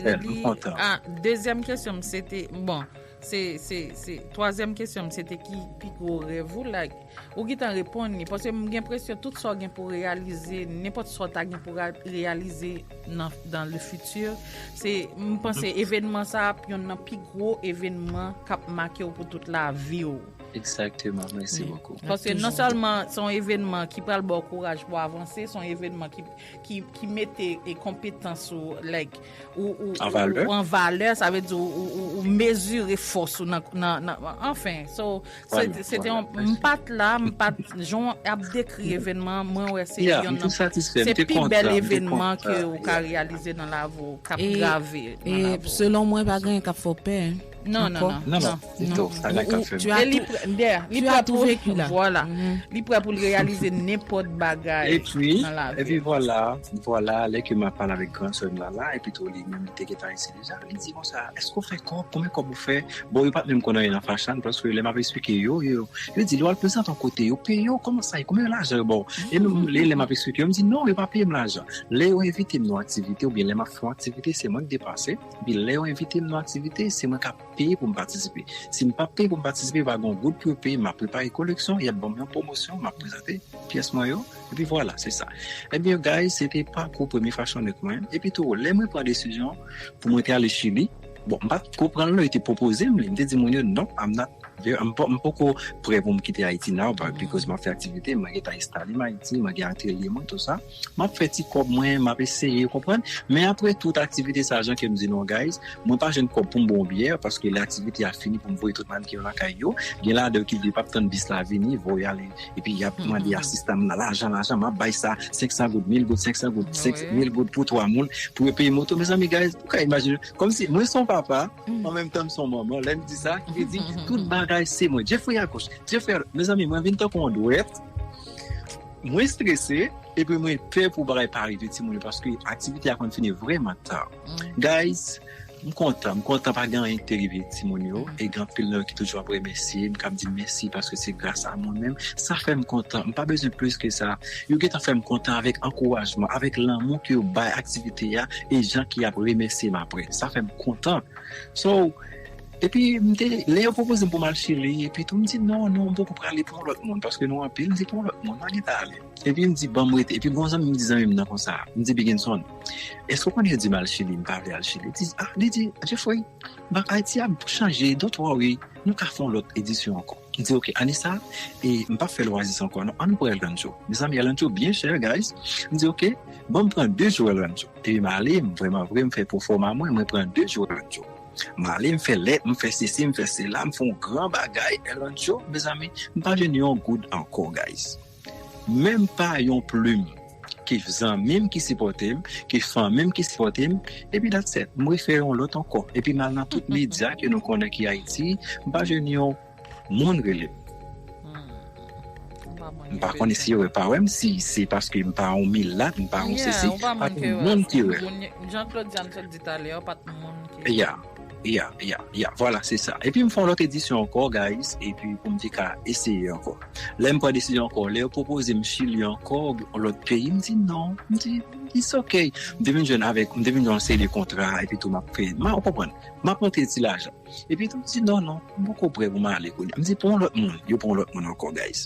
dezyèm kesyon m se te, bon, se, se, se, twazyèm kesyon m se te ki pi gwo rèv ou, like, ou gentan reponn li, paske m gen enpresyon tout sa w gen pou w reyalize, nenpòt sa w ta gen pou w reyalize nan, dans le futur, se, m panse evènman sa ap yonn nan pi gwo evènman k ap make w pou tout lavi w. Exactement, merci beaucoup. Paske non sèlman se yon evènman ki pral ba w kouraj pou w avanse, se yon evènman ki, ki, ki mete e konpetans ou, like, ou, ou, ou an valè, sa vle di ou, ou, ou mezire fòs ou nan, nan, nan, anfen, so, se, se te yon, m pa t la, m pa t, jan w ap dekri evènman, mwen wè se yonn nan, se pi bèl evènman ke ou ka reyalize nan lavi w, k ap grave nan lavi w. Selon mwen, pa gen anyen k ap fè w pè. Non, non, non, non. Ditou, sa gen ka fè m. E li prè, li prè pou, vwala. Li prè pou l reyalize nenpòt bagay nan lavi. Epi vwala, vwala, lè ke m ap pale avèk gran sè m la la, epi tou li menm li te gentan isi deja, li di konsa, èske w fè kòb? Konbyen kòb ou fè? Bon, yo pa t menm konn anyen nan fashion, paske lè m ap eksplike yo, yo, yo di, lè w al prezante yon kote, yo peye w, kòman sa ye? Konbyen lajan yo ba w? E nou, lè, lè m ap eksplike yo, m di, non, yo pa peye m lajan. Lè yo envite m nan yon aktivite, oubyen lè m ap fè yon aktivite, se mwen ki depanse. Epi lè yo envite m nan aktivite, se mwen k ap peye pou m patisipe. Si m p ap peye pou m patisipe, pa gen yon goud pou yo peye m, m ap prepare koleksyon, y ap ban m yon pwomosyon, m ap prezante pyès mwen yo, epi vwala, se sa. Ebyen, guys, se te pakou premye Fashion Week mwen. Epi tou, lè mwen pran desizyon pou mwen te ale Chili, bon, m pa t ko pran l non, yo te pwopoze m li, m te di moun yo, non, I'm not, m poko prè pou m kite Ayiti now, because m ap fè aktivite, mwen gentan enstale m Ayiti, mwen gen atelye mwen, tou sa. M ap fè ti kòb mwen, m ap eseye, ou konprann? Men apre tout aktivite sa, jan ke m di nou an, guys, mwen pa jwenn kòb pou m ba w byè, paske lè aktivite a fini pou m voye tout mannken yo lakay yo, gen ladan yo ki di yo p ap tann bis la vini, voye ale, epi y ap mande asistan m nan lajan, lajan, m ap bay sa senk san goud, mil goud, senk san goud, senk mil goud pou twa moun, pou yo peye moto. Mezanmi, guys, ou ka imajine, kòmsi mwen se yon papa, an menm tan m se yon manman, lè m di sa, ki vle di tout bagay se mwen. Jeffrey agoch, Jeffrey adwat. Mezanmi, mwen vin tankou yon dwèt. Mwen strese, epi mwen pè pou bagay pa rive timoun yo, paske aktivite a konn fini vrèman ta. Guys, m kontan, m kontan pa gen anyen ki te rive timoun yo, e gen anpil nan yo ki toujou ap remèsye, m k ap di mèsi paske se gras a mwen menm. Sa fè m kontan, m pa bezwen plis ke sa. Yo gentan fè m kontan avèk ankourajman, avèk lanmou ke yo bay aktivite a, e jan ke y ap remèsye m apre. Sa fè m kontan. So, epi m te, lè yo pwopoze m pou m al Chili, epi tou m di non, non, m poko prale pou yon lòt moun, paske nou anpil, m di pou yon lòt moun, mwen gentan ale. Epi m di, ban m rete. Epi gon zanmi m di zanmi m nan konsa, m di, Bigginson, èske w konnen yo di m al Chili, m pa vle al Chili? Li di, ah, li di, Jeffrey, bak Ayiti ap chanje, don't worry, nou ka fè yon lòt edisyon ankò. M di, ok, ane sa, e m p ap fè l Oasis ankò, non, ann pran El Rancho. Mezanmi, El Rancho byen chè, guys. M di, ok, ban m pran de jou El Rancho. Epi m ale, m vrèman vre, m fè pwofòma mwen, mwen pran de jou El Rancho. M ale, m fè lèt, m fè sesi, m fè sela, m fè yon gran bagay, El Rancho, mezanmi, m pa jwenn yon goud ankò, guys. Menm pa yon plim. Ke zanmi m ki sipòte m, ke fanmi m ki sipòte m, epi that's it. M refè yon lòt ankò. Epi m al nan tout medya ke nou konnen ki Ayiti, m pa jwenn yon moun rele m. M pa konnen si yo wè pa wè m, si se paske m pa yon milat, m pa yon sesi, pa gen moun ki wè m. Jean-Claude Jean sot di talè, pa t moun ki. Ya, ya, ya, ya, vwala, se sa. Epi m fè yon lòt edisyon ankò, guys, epi pou m te ka eseye ankò. Lè m pran desizyon ankò, lè yo pwopoze m Chili ankò, yon lòt peyi, m di non, m di, it's ok. M te vin jwenn avèk, m te vin jwenn yon seri de kontra, epi tou m ap fè, m a, ou konprann, m ap rantre ti lajan. Epi tou m di non, non, m poko prè pou m ale kounye a. M di pou yon lòt moun, yo pran yon lòt moun ankò, guys.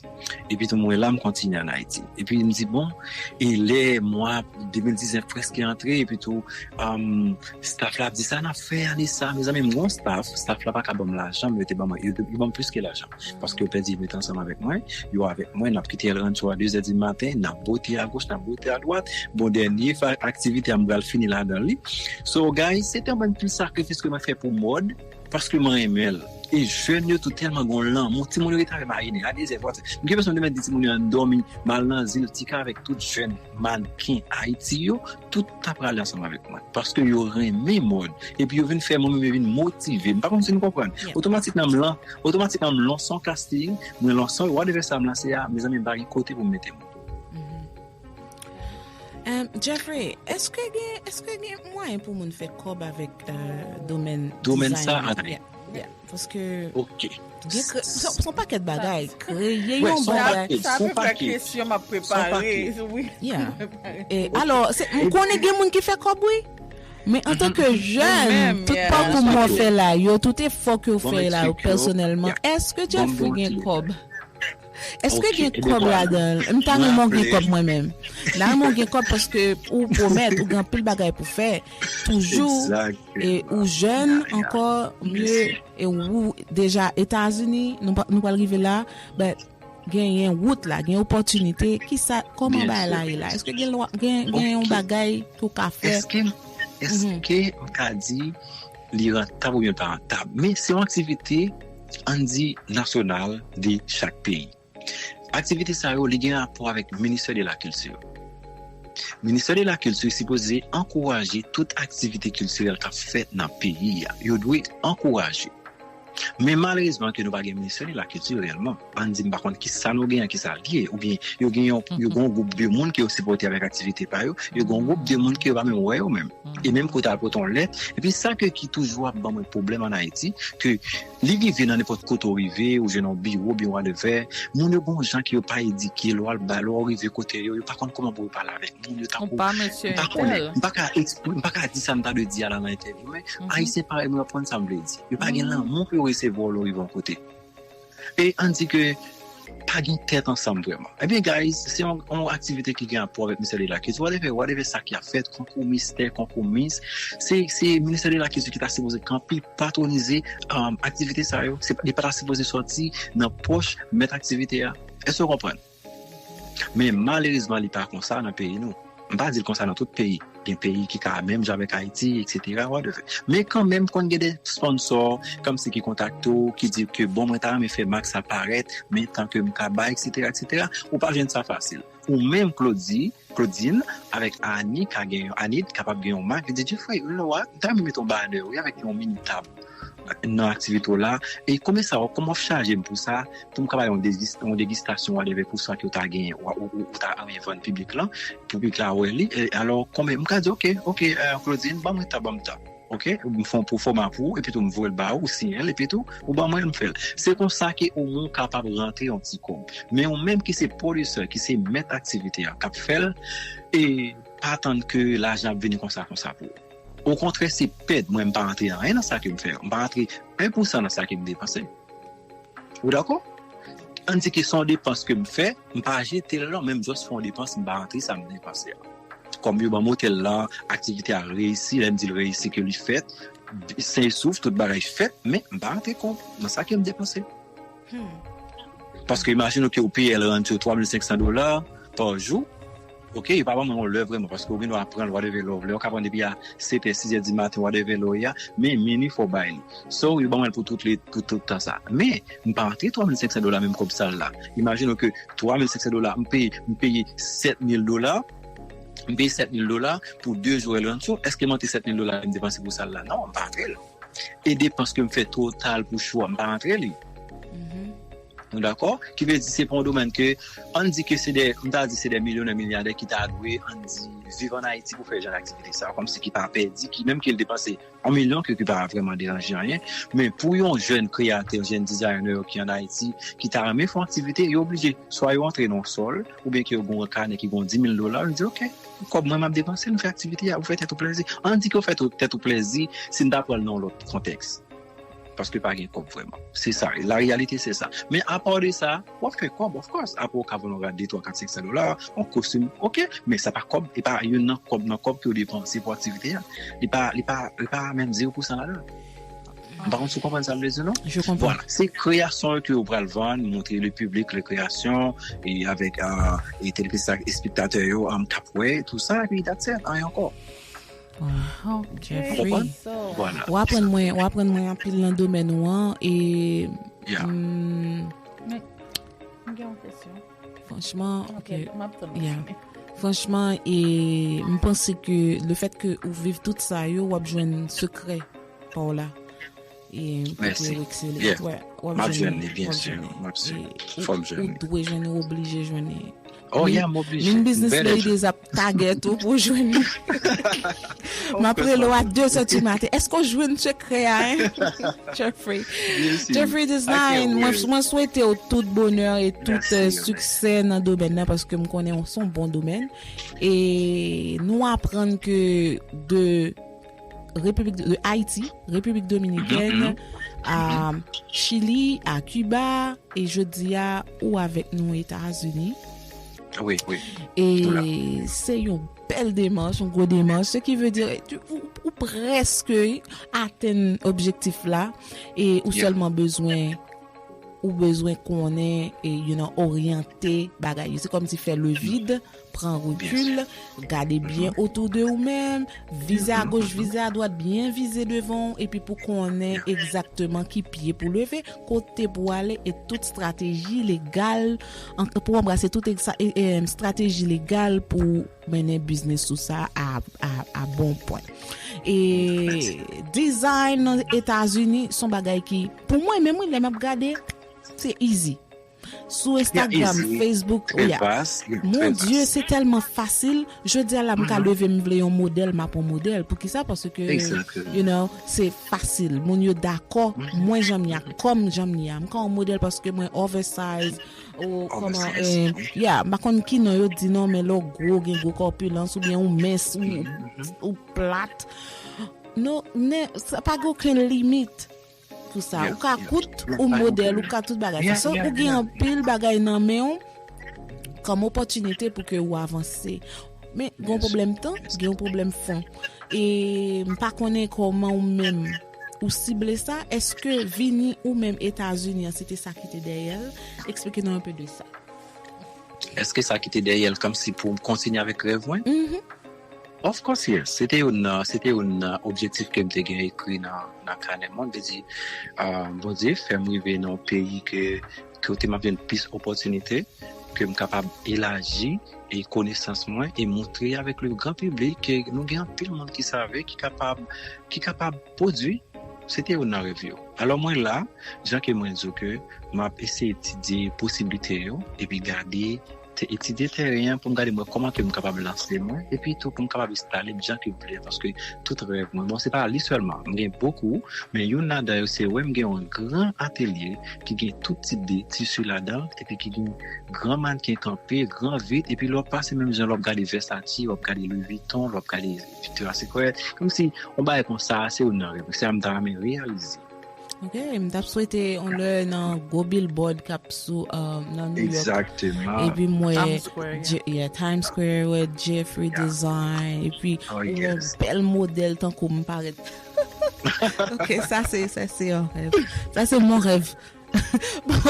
Epi tou mwen la, m kontinye ann Ayiti. Epi m di bon, e lè mwa de mil diznèf prèske antre, epi tou, um, staff la ap di sa n ap fè ane sa, mezanmi, m gon staff, staff la pa ka ban m lajan, men yo te ban mwen, yo, yo ban m plis ke lajan. Paske yo pèdi yo met ansanm avèk mwen, yo avèk mwen, n ap kite El Rancho a de zè di maten, n ap bote agoch, n ap bote adwat. Bon, dènye fa-, aktivite a m pral fini ladan li. So, guys, se te yon bann pil sakrifis ke mwen fè pou mòd, paske mwen renmen l. E jèn yo tou tèlman gon lanmou, timoun yo rete avè m a inè, a dezè, vwatè. M gen enpresyon m te mèt di timoun yo ann dòmi, m al nan zil, ti ka avèk tout jèn mannken Ayiti yo, tout ta prale ansanm avèk mwen. Paske yo renmen mòd. Epi yo vin fè mwen menm, yo vin motive m. M pa konn si nou konprann. Otomatikman, m lan-, otomatikman, m lanse yon casting, mwen lanse yon whatever sa m lanse a, mezanmi, m pa gen kote pou m mete mwen. Em, Jeffrey, èske gen, èske gen mwayen pou moun fè kòb avèk euh, domèn Domèn sa, design? Ann. Yeah, yeah. Paske Ok. Gen kre- se se yon pakèt bagay. Kreye yon bagay. Sa apeprè kesyon m ap prepare. Wi. Yeah. E, alò, se- m konnen gen moun ki fè kòb, wi. Men antanke jèn, tout pakou mwen fè la, yo, tout efò ke w fè la, yo, pèsonèlman, èske Jeffrey gen kòb? Èske gen kòb ladan l? M ta renmen w gen kòb mwen menm. M ta renmen w gen kòb paske ou pwomèt, ou gen anpil bagay pou fè. Toujou, e ou jèn ankò, mye, e ou deja Etazini, nou pa- nou pral rive la, but genyen wout la, gen opòtinite, kisa, kòman bagay la ye la? Èske gen lwa- gen gen yon bagay ke w ka fè? Èske, èske m ka di li rantab oubyen pa rantab? Men se yon aktivite, ann di, nasyonal de chak peyi. Aktivite sa yo, li gen rapò avèk Ministè de la Kilti. Ministè de la Kilti sipoze ankouraje tout aktivite kiltirèl k ap fèt nan peyi a. Yo dwe ankouraje. Men malerezman ke nou pa gen Ministè de la Kilti reyèlman. Ann di m pa konn kisa nou genyen, kisa l ye, oubyen yo gen yon, yo gen yon gwoup de moun ke yo sipòte avèk aktivite pa yo, yo gen yon gwoup de moun ke yo pa menm wè yo menm. E menm kote al pote yon lèt, epi sa ke ki toujou ap ban mwen pwoblèm ann Ayiti, ke li rive nan nenpòt kote w rive, ou jwenn yon biwo, oubyen whatever, moun yo gen yon jan ke yo pa edike, lè w al ba, lè w rive kote yo, yo pa konn kòman pou yo pale avèk moun, yo tankou, m pa konnen, m pa ka ekspri-, m pa ka di sa m ta dwe di a la nan entèvyou, men Ayisyen parèy mwen, yo konn sa m vle di. Yo pa gen lanmou pou yo resevwa w lè w rive yon kote. E ann di ke pa gen tèt ansanm vrèman. Ebyen, guys, se yon, yon aktivite ki gen rapò avèk Ministè de la Kilti. Whatever, whatever sa ki ap fèt, konkou mistè, konkou mis, se, se Ministè de la Kilti ki ta sipoze kanpe, patronize, um, aktivite sa yo. Se, li pa ta sipoze sòti nan pòch mèt aktivite a. Èske w konprann? Men malerezman, li pa konsa nan peyi nou. M pa di l konsa nan tout peyi. Gen peyi ki ka menm jan avèk Ayiti, etsetera, whatever. Men kanmenm, konn gen de sponsò, kòmsi ki kontakte w, ki di ke, bon, mwen ta renmen fè mak sa parèt, men tan ke m ka bay, etsetera, etsetera. Ou pa jwenn sa fasil. Ou menm, Claudie, Claudine, avèk Annie, ka gen yon, Annie kapab gen yon mak, li di, Jeffrey, ou wè, m ta renmen mete yon banner, wi, avèk yon mini tab. nan aktivite w la, e konbyen sa, kòman w ap chaje m pou sa, pou m ka bay yon degis-, yon degistasyon, whatever, pou sa ke w ta genyen, w, w, w, w ta renmen vann piblik lan, pou piblik la wè li, e alò, konbyen, m ka di, ok, ok, eh, Claudine, ban mwen tan, ban m tan. Ok, m fè yon pwofòma pou ou, epi tou m voye l ba ou, ou siyen l, epi tou, ou ban mwen l, m fè l. Se konsa ke omwen ou kapab rantre yon ti kòb. Men ou menm ki se pwodisè, ki se mèt aktivite a, k ap fè l, e pa tann ke lajan ap vini konsa, konsa pou ou. Okontrè, se pèd. Mwen, m pa rantre anyen nan sa ke m fè. M pa rantre en pousan nan sa ke m depanse. Ou dakò? Ann di ke se yon depans ke m fè, m pa jete l non, men m just fè yon depans, m pa rantre sa m depanse a. Kòm yo ban m otèl la, aktivite a reyisi, lè m di l reyisi ke li fèt, sen e souf, tout bagay fèt, men m pa rantre kòb nan sa ke m depanse. Paske imajine w ke w peye L-Rancho twa mil senk san dola pa jou. Ok, yo pa ban mwen yon lè vrèman, paske w gen dwa pran l whatever lè w vle. Ou ka pran depi a sèt è, sis è di maten, whatever lè w ye a, men mini fò w bay li. So, yo ban mwen l pou tout, le, pou tout tan sa. Men, m pa rantre twa mil senk san dola menm kòb sa l la. Imajine w ke twa mil senk san dola, m peye, m peye sèt mil dola, m peye sèt mil dola pou de jou L-Rancho. Èske m rantre sèt mil dola m depanse pou sa l la? Non, m pa rantre l. E depans ke m fè total pou show a, m pa rantre li. Nou dakò? Ki vle di se pa yon domèn ke, ann di ke se de, m ta di se de milyonè, milyadè ki ta dwe, ann di, viv ann Ayiti pou fè jan aktivite sa, kòmsi ki pa pèdi, ki menm ke l depanse yon milyon ke, ki pa vrèman deranje anyen. Men pou yon jèn kreyatè, jèn designer ki ann Ayiti, ki ta renmen fè yon aktivite, yo oblije swa yo antre nan yon sòl, oubyen ke yo gen yon kanè ki gen yon di mil dola, yo di, ok, kòb mwen m ap depanse, m fè aktivite a, ou fè tèt ou plèzi. Ann di ke w fè tèt ou plèzi, si n ta pran l nan yon lòt kontèks. Paske pa gen kòb vrèman. Se sa, la reyalite se sa. Men apa de sa, w ap fè kòb, of course. Apre w ka vann yon rad de twa, kat, senk san dola, yon kostim, ok. Men sa pa kòb, e pa youn nan kòb, nan kòb ke w depanse pou aktivite a. Li pa, li pa, li pa menm zewo pousan ladan. M pa konn si w konprann sa m vle di non. Je comprends. Voilà, se kreyasyon yo ke yo pral vann, montre le public le kreyasyon, e avèk, euh, e telespektatè yo, um, k ap wè, tou sa, epi that's it, anyen ankò. Wow, Ou Jeffrey. Konprann? Voilà. W aprann mwen, w aprann mwen anpil nan domèn ou an e Yeah. mm, Men, m gen yon kesyon. Franchman, Ok, ok. m ap tann. Yeah. Franchman, e m panse ke le fèt ke ou viv tout sa yo, w ap jwenn sekrè pa w la. E pou Mèsi. ke w eksele. Yeah. Wè, w ap M ap jwenn jwenn li, li, byen w ap si. jwenn li. M ap si. E Fò m ou, jwenn ou li. Dwe jwenn li, w oblije jwenn li. Oh, Min- yeah, m oblije. Min Business Bèl Ladies ap target ou pou jwenn li. M ap rele w a de zè di maten. Èske w jwenn sekrè a, hein? Jeffrey. Byen si. Jeffrey Design, mwen, mwen swete w tout bonè e tout Merci, euh, merci. Siksè nan domèn nan paske m konnen w se yon bon domèn. E nou aprann ke de Repiblik de Ayiti, Repiblik Dominikèn, a Chili, a Kiba, e jodi a ou avèk nou Etazini. Wi, wi. E se yon bèl demach, yon gwo demach, se ki vle di ou, ou prèske atenn objektif la e ou Yeah. Sèlman bezwen ou bezwen konnen e you know, oryante bagay yo. Se kòmsi fè le vide, pran rekil, gade byen otou de ou menm, vize a goch, vize a dwat, byen vize devan w, epi pou konnen egzakteman ki pye pou leve, kote pou ale, e tout estrateji legal, an- pou anbrase tout egza- e- e, estrateji legal pou mennen biznis ou sa a, a, a bon pwen. E design nan Etazini se yon bagay ki, pou mwen menm, wi, lè m ap gade, se easy. Sou Instagram, Easy, Facebook, Trè yeah. vas, yeah, Mon trè Dye, vas. Se tèlman fasil. Jodi a la, m ka leve, m vle yon modèl, m ap yon modèl. Pou ki sa? Paske, Exactly. you know, se fasil. Moun yo dakò, mwen jan m ye a, kòm jan m ye a. M ka yon modèl paske mwen oversize, ou kòman, Oversize. eh, yeah, m pa konn ki non yo di non, men lè w gwo, gen gwo kòpilans, oubyen ou mens, ou, ou plat. Non, ne, sa pa gen okenn limit pou sa. Yeah, Ou ka yeah. kout, Yeah, ou pa modèl, gen ou ka tout bagay. Yeah, So, yeah, ou gen yeah. Anpil bagay nan men w kòm opòtinite pou ke ou avanse. Men, gen yon pwoblèm tan, gen yon pwoblèm fon. E m pa konnen kòman ou menm ou sible sa. Èske vini ou menm Etazini an, se te sa ki te dèyè l? Eksplike nou anpe de sa. Èske sa ki te dèyè l kòmsi pou m kontinye avèk rèv mwen? Mhm. Of course, yes. Se te youn nan, se te youn nan objektif ke m te gen ekri nan, nan kanè mwen. M te di, ah, Bondye, fè m rive nan yon peyi ke, kote m ap jwenn plis opòtinite, ke m kapab elaji e konesans mwen e montre avèk le gran piblik ke nou gen anpil moun ki save, ki kapab, ki kapab pwodui. Se te youn nan rèv yo. Alò mwen la, jan ke mwen di w ke m ap eseye etidye posiblite yo, epi gade, te etidye teren an pou m gade mwen kòman ke m kapab lanse mwen, epi tou pou m kapab estale m jan ke m vle, paske tout rèv mwen, bon, se pa li sèlman, m gen bokou, men youn ladan yo se wè m gen yon gran atelye ki gen tout tip de tisi ladan l, epi ki gen gran mannken kanpe, gran vit, epi lè w ap pase menm jan lè w ap gade Versace, w ap gade Louis Vuitton, lè w ap gade Victoria's Secret, kòmsi yon bagay konsa, se youn nan rèv, se sa m ta renmen reyalize. Ok, m t ap swete yon lè nan gwo billboard k ap sou uh, nan New York. Egzakteman. Epi m wè Times Square, yeah. Je- yeah, Times Square, wè Jeffree Design, epi Oh, yon yes. Bèl modèl tankou m parèt. Ok, sa se sa se yon rèv. Sa se mon rèv.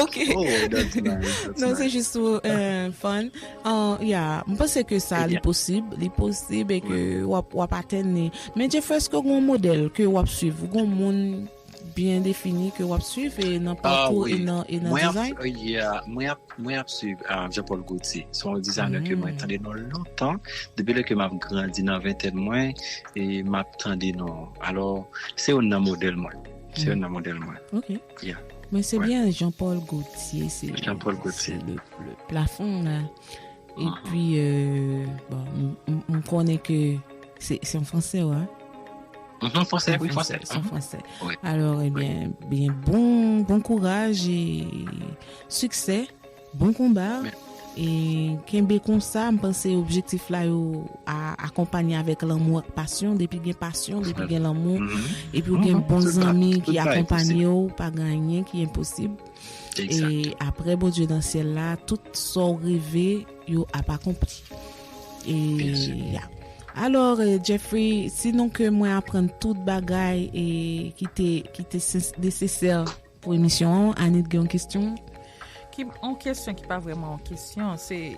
Ok. Oh, that's nice. That's Non, se nice. Jis pou uh, fun. Uh, yeah, m panse ke sa li Yeah. Posib, li posib e ke w ap w ap atenn li. Men Jeffree, èske w gen yon modèl ke w ap swiv? Ou gen yon moun byen defini ke w ap swiv e nan Ah, pakou wi. e nan e nan Mwen ap, design? uh, yeah, mwen ap, mwen ap swiv uh, Jean-Paul Gaultier. Se yon designer ke mwen Mm. tande nan lontan. Depi lè ke m ap grandi nan ventèn mwen, e m ap tande non. Alò, se youn nan modèl mwen. Se youn nan modèl mwen. Ok. Yeah. Men se Ouais. Byen Jean-Paul Gaultier, se Jean-Paul Gaultier. Se le, le plafon la. Epi, euh, bon, m- m- m konnen ke se se yon Fransè, wè. Mhm, Fransè, wi, Fransè. Se yon Fransè. Wi. Alò, ebyen, byen bon, bon kouraj e siksè, bon konba. Men- E kenbe konsa, m panse objektif la yo a akonpanye avèk lanmou ak pasyon. Depi gen pasyon, depi gen lanmou, Mhm. epi w gen Mhm, bon tout ba- zanmi tout ki bagay akonpanye posib. w, pa gen anyen ki enposib. Egzakt. E apre Bondye nan syèl la, tout sa w reve, yo ap akonpli. E Byen si. Ya. Alò, eh, Jeffree, sinon ke mwen aprann tout bagay e ki te, ki te sens- nesesè pou emisyon an, Anit gen yon kesyon? Ki yon kesyon ki pa vrèman yon kesyon, se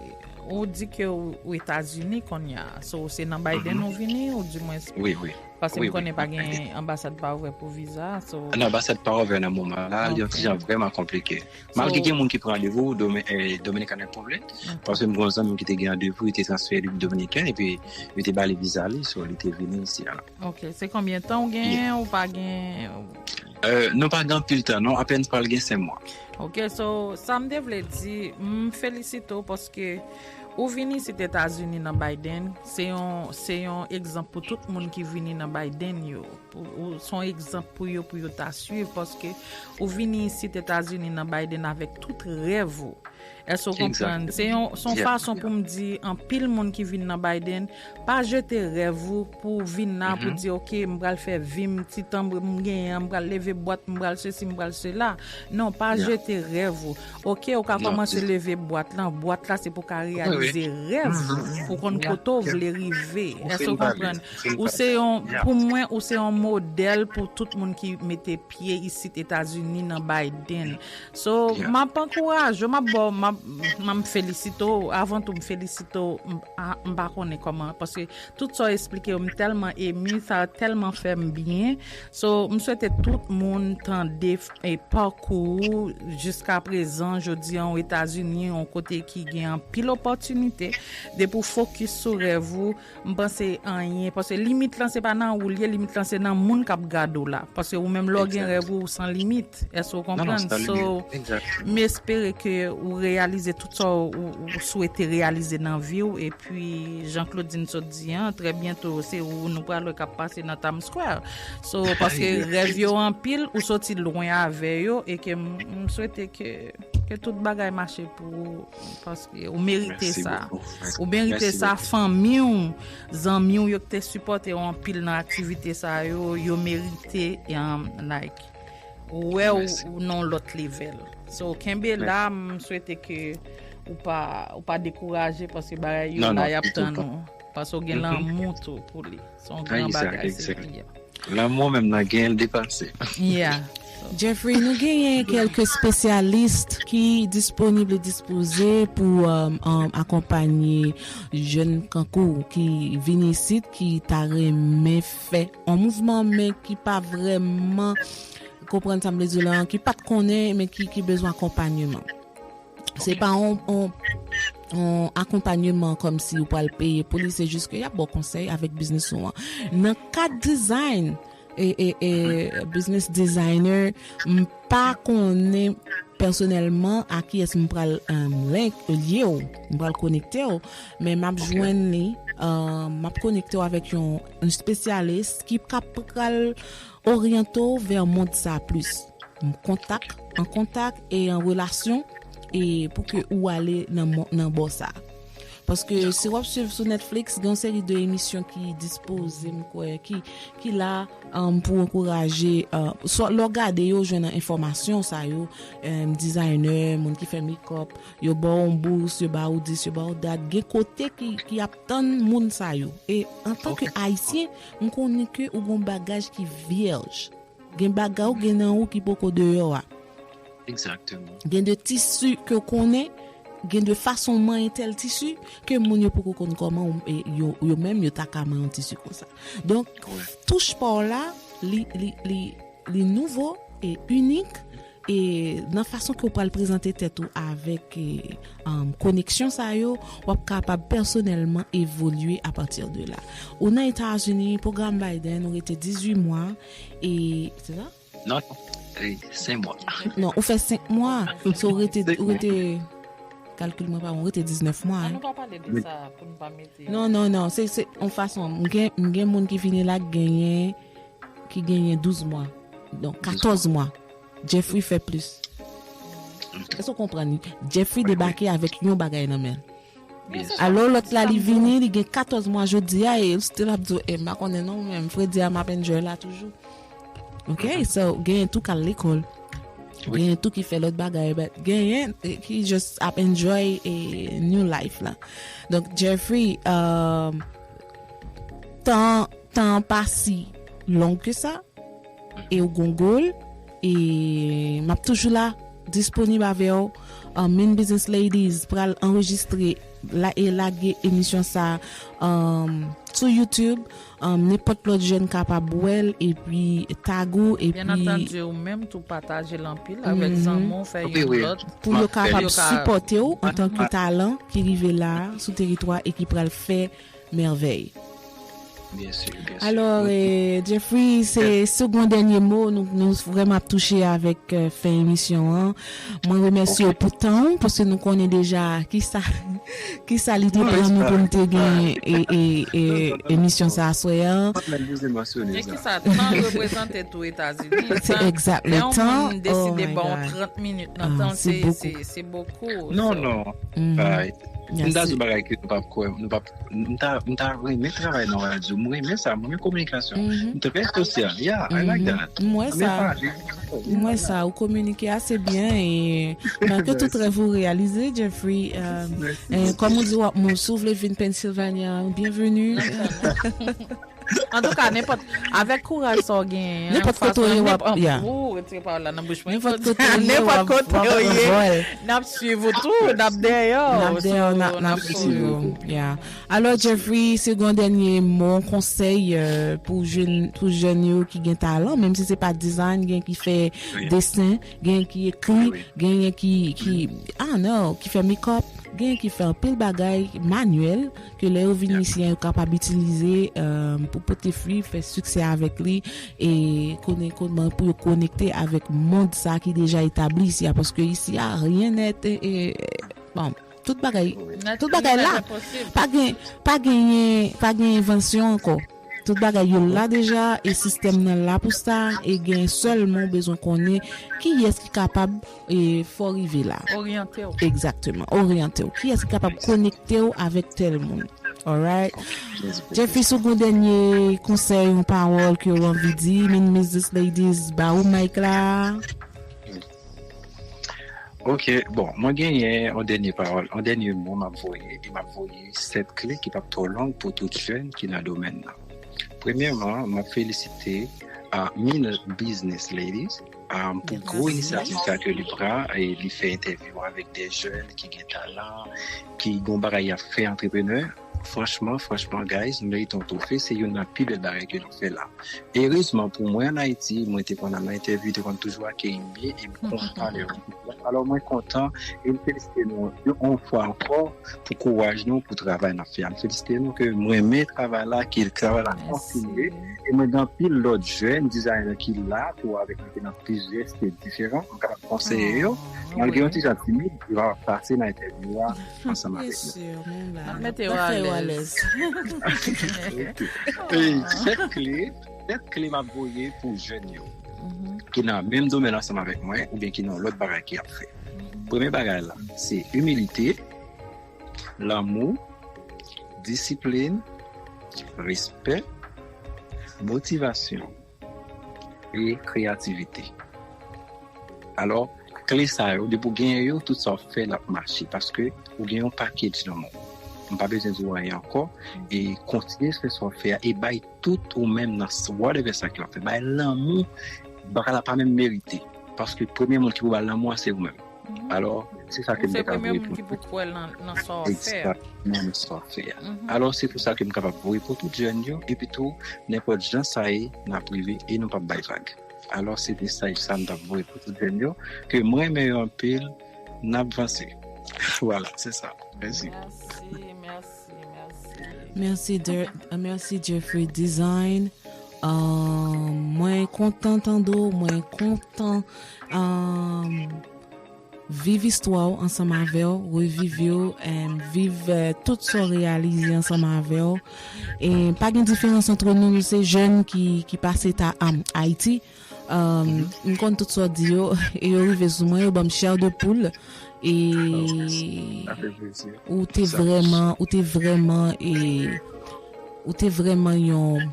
ou di ke ou, ou Etazini konya, so se nan Biden Mhm. ou vini, ou di mwen Wi, wi. Paske Wi, m konnen wi. pa gen anbasad pa ouvè pou viza, so Nan anbasad pa ouvè nan moman la, li yon Ok. ti jan vrèman konplike. So- Malgre gen moun ki pran randevou, Domi- eh, Dominican Republic, paske m gen yon zanmi ki te gen randevou, li te transfere li Dominiken, epi li te ba li viza li, so li te vini isi a. Ok, se konbyen tan ou genyen ou pa gen? Euh, nou pa gen anpil tan, non, apèn pral gen senk mwa. Ok, so sa m te vle di, m felisite w paske ou vin isit Etazini nan Biden, se yon, se yon egzanp pou tout moun ki vini nan Biden yo. Pou- ou- Se yon egzanp pou yo, pou yo ta swiv, paske ou vini isit Etazini nan Biden avèk tout rèv ou. Èske w konprann? Exactly. Se yon, se yon Yeah. Fason pou m di, anpil moun ki vin nan Biden, pa jete rèv ou pou w vin la, pou Mhm. di, ok, m pral fè vi m, ti tan m genyen an, m pral leve bwat, m pral sesi, m pral sela. Non, pa Yeah. Jete rèv ou. Ok, ou ka Non. Kòmanse leve bwat lan, bwat la se pou w ka reyalize rèv ou, Mhm. pou w konn Yeah. kote w Yeah. Vle rive. Ou Èske fin w pale, konprann? ou fin Ou se pale. yon, Yeah. Pou mwen, ou se yon modèl pou tout moun ki mete pye isit Etazini nan Biden. So, Yeah. M ap ankouraje w, m ap ba w, m ap, m ap felisite w. Avan tou, m felisite w. M, a, m pa konnen kòman, paske tout sa w eksplike yo, m tèlman emi, sa tèlman fè m byen. So, m swete tout moun tande e pakou ou jiska prezan, jodi an, o Etazini, yon kote ki gen anpil opòtinite. Depi w fokis sou rèv ou, m panse anyen, paske limit lan se pa nan ou l ye, limit lan se nan moun k ap gade w la. Paske ou menm lè w gen Exact. Rèv ou, ou san limit. Èske w Non, non, konprann? se pa So, limit. Exact. m espere ke ou reyalize tout sa ou, ou, ou swete reyalize nan vi w. Epi, jan Claudine sot di an, trè byento, se ou nou pral wè k ap pase nan Times Square. So, paske Yeah. Rèv yo anpil, ou soti lwen avè yo, e ke m, m swete ke, ke tout bagay mache pou ou, paske ou merite Merci sa. beaucoup. Ou merite Merci sa, beaucoup. Fanmi w, zanmi w, yo ki te sipòte w anpil nan aktivite sa yo, yo merite, um, like, wè w Merci. Ou nan lòt level. So, kenbe la, m swete ke ou pa, ou pa dekouraje, paske bagay yo Non, la, non, y ap ditou tann pa. ou. Paske w gen Mhm. Lanmou tou pou li. Se yon gran Exact, bagay, se exact. li. Lanmou menm nan gen l depase. Yeah. Jeffree, nou genyen kèlke espesyalis ki disponib e dispoze pou um, um, akonpanye jèn kankou ki vin isit, ki ta renmen fè yon mouvman, men ki pa vrèman konprann sa m vle di la, ki pa t konnen, men ki, ki bezwen akonpanyeman. Se pa yon, yon, yon akonpanyeman kòmsi ou pral peye pou li, se jis ke y ap ba w konsèy avèk biznis ou an. Nan kad design, e, e, e, business designer, m pa konnen pèsonèlman a kiyès m pral, um, link, lye w, m pral konekte w, men m ap jwenn li, um, m ap konekte w avèk yon, yon espesyalis ki ka pral oryante w vè mond sa plis. M kontak, an kontak e an relasyon e pou ke ou ale nan, nan bò sa. Paske si w ap swiv sou Netflix, gen yon seri de emisyon ki dispoze, m kwè, ki, ki la, um, pou ankouraje, uh, swa lè w gade yo, jwenn enfòmasyon sa yo, um, designer, moun ki fè makeup, yo ba w yon bous, yo ba w dis, yo ba w dat. Gen kote ki, ki ap tann moun sa yo. E antanke Ayisyen, m konnen ke ou gon bagaj ki vyèj. Gen bagay ou gen nan ou ki poko deyò a. Gen de tisi ke w konnen, gen de fason w manyen tèl tisi ke moun yo poko konn kòman w, e, yo, yo menm yo ta ka manyen yon tisi konsa. Donk, touch pa w la, li, li, li, li nouvo e inik, e nan fason ke w pral prezante tèt ou avèk, e, um, koneksyon sa yo, w ap kapab pèsonèlman evolye apati de la. Ou nan Etazini, pwogram Biden, ou rete dizuit mwa, e, se sa? Non, non. E, senk mwa. Non, ou fè senk mwa. So, ou rete, ou rete, kalkil mwen pa bon, ou rete diznèf mwa. An nou pa pale de sa pou nou pa mete. Non, non, non, se, se yon fason. M gen, m gen moun ki vini la, genyen, ki genyen douz mwa. Donk, katòz mwa. Jeffrey fè plis. Èske w konprann? Jeffrey debake avèk yon bagay nan men l. Alò, lòt la, li vini, li gen katòz mwa jodi a, e l still ap di w, "E, m pa konnen non, men Fredi a m ap enjoy la toujou." Ok, so, genyen tou k al lekòl. Genyen tou ki fè lòt bagay, but genyen, e, ki just ap enjoy, e, new life la. Donk, Jeffrey, um, tan, tan an pa si long ke sa, e ou gon goal, e m ap toujou la, disponib avè w. Uh, Min Business Ladies pral anrejistre la, e lage emisyon sa, um, sou YouTube. Um, nenpòt lòt jèn kapab wè l, epi tag ou, epi byen antandi, ou menm tou pataje l anpil avèk zanmi w, fè youn lòt pou yo kapab sipòte w antanke talan ki rive la sou teritwa e ki pral fè mèvèy. Byen si, byen si. Alò, e, Jeffrey, se sou yon dènye mo, nou, nou vrèman ap touche avèk, e, fen emisyon an. Mwen remèsye w pou tan w, paske nou konnen deja kisa, kisa li te pran nou pou n te gen, e, e, e, emisyon sa aswè an. E kisa tan reprezante tou Etazini? Se tan, exactly, lè yon moun deside ba w trant minit nan tan w, se, se, se bokou. Non, non. M ta di yon bagay ke nou p ap kwè, nou p ap, m ta, m ta renmen travay nan radyo. M renmen sa, m renmen kominikasyon. M trè sosyal. Yeah, I like that. M wè sa. M wè sa, ou kominike ase byen e malgre tout rèv ou reyalize, Jeffrey, e, e, kòm ou di w ap move, si w vle vin Pennsylvania, byenveni. Antouka, nenpòt, avèk kouraj sa w genyen an, nenpòt kote w ye, w ap, yeah. Ou retire pawòl la nan bouch mwen. Nenpòt kote w ye, w ap, w ap vòl. N ap swiv ou tou, n ap dèyè w. N ap dèyè w, n ap, n ap swiv ou. Yeah. Alò, Jeffrey, se yon dènye mo, konsèy, e, pou jèn, pou jèn yo ki gen talan, menm si se pa design, gen ki fè desen, gen ki ekri, genyen ki, ki, I don't know, ki fè makeup, genyen ki fè anpil bagay manyèl, ke lè yo vin isi a, yo kapab itilize, e, pou pote fwi, fè siksè avèk li, e konnen kòman pou yo konekte avèk mond sa ki deja etabli isi a, paske isi a, rien n'est, e, e, bon, tout bagay, tout bagay la. Pa gen, pa genyen, pa gen envansyon ankò. Tout bagay yo la deja, e sistèm nan la pou sa, e gen sèlman w bezwen konnen kiyès ki kapab, e, fè w rive la. Oryante w. Egzakteman, oryante w. Kiyès ki kapab konekte w avèk tèl moun. Alright? Jeffrey, si w gon dènye konsèy, yon pawòl ke w anvi di, Min Business Ladies, ba ou mic la. Ok, bon, mwen genyen yon dènye pawòl, yon dènye mo m ap voye, e m ap voye sèt kle ki p ap twò long pou tout jèn ki nan domèn nan. Premyèman, m ap felisite, a, Min Business Ladies, a, pou gwo inisyativ sa ke li pran, e li fè entèvyou avèk de jèn ki gen talan, ki gon bagay y ap fè, antreprenè. Franchman, franchman, guys, nou merite yon twofe. Se youn nan pi bèl bagay ke nou fè la. Erezman pou mwen, ann Ayiti, mwen te konn al nan entèvyou, te konn toujou akeyi m byen, e m kontan lè yo vini. Alò, mwen kontan, e m felisite nou yon fwa ankò pou kouraj nou, pou travay n ap fè a. M felisite nou ke m renmen travay la, ke travay la kontinye. E mwen gen anpil lòt jèn dizayna ki la pou avèk mwen ki nan plizyè stil diferan. M kapab konseye yo. Malgre yon ti jan timid, yo va pase nan entèvyou a ansanm avèk nou. N ap mete yo alèz. Sèt kle, sèt kle m ap voye pou jèn yo ki nan menm domèn ansanm avèk mwen oubyen ki nan lòt bagay ki ap fè. Premye bagay la, se imilite, lanmou, disiplin, respè, motivasyon e kreyativite. Alò, kle sa yo, depi w genyen yo, tout sa w ap fè l ap mache paske ou gen yon package nan men w. M pa bezwen di w anyen ankò. E kontinye fè sa w ap fè a e bay tout ou menm nan whatever sa ke w ap fè. Bay lanmou bagay la pa menm merite. Paske premye moun ki pou ba l lanmou a se ou menm. Alò, se sa ke m te ka voye pou tout. Ou se premye moun ki pou kwè nan sa w ap fè a. Nan sa w ap fè a. Alò, se pou sa ke m kapab voye pou tout jèn yo, epi tou, nenpòt jan sa ye, n ap rive e nou p ap bay vag. Alò, se mesaj sa m t ap voye pou tout jèn yo, ke m renmen yo anpil, n ap vanse. Vwala, se sa. Mèsi. Mèsi, mèsi, mèsi. Mèsi, mèsi Jeffrey Design. Mwen kontan tande w, mwen kontan viv istwa w ansanm avè w, reviv yo, viv tout sa w reyalize ansanm avè w. E pa gen diferans ant nou, nou se jèn ki, ki pase ta Ayiti. M konn tout sa w di yo, e yo rive sou mwen, yo ban m chair de poule. E ou te vrèman, ou te vrèman, e ou te vrèman yon,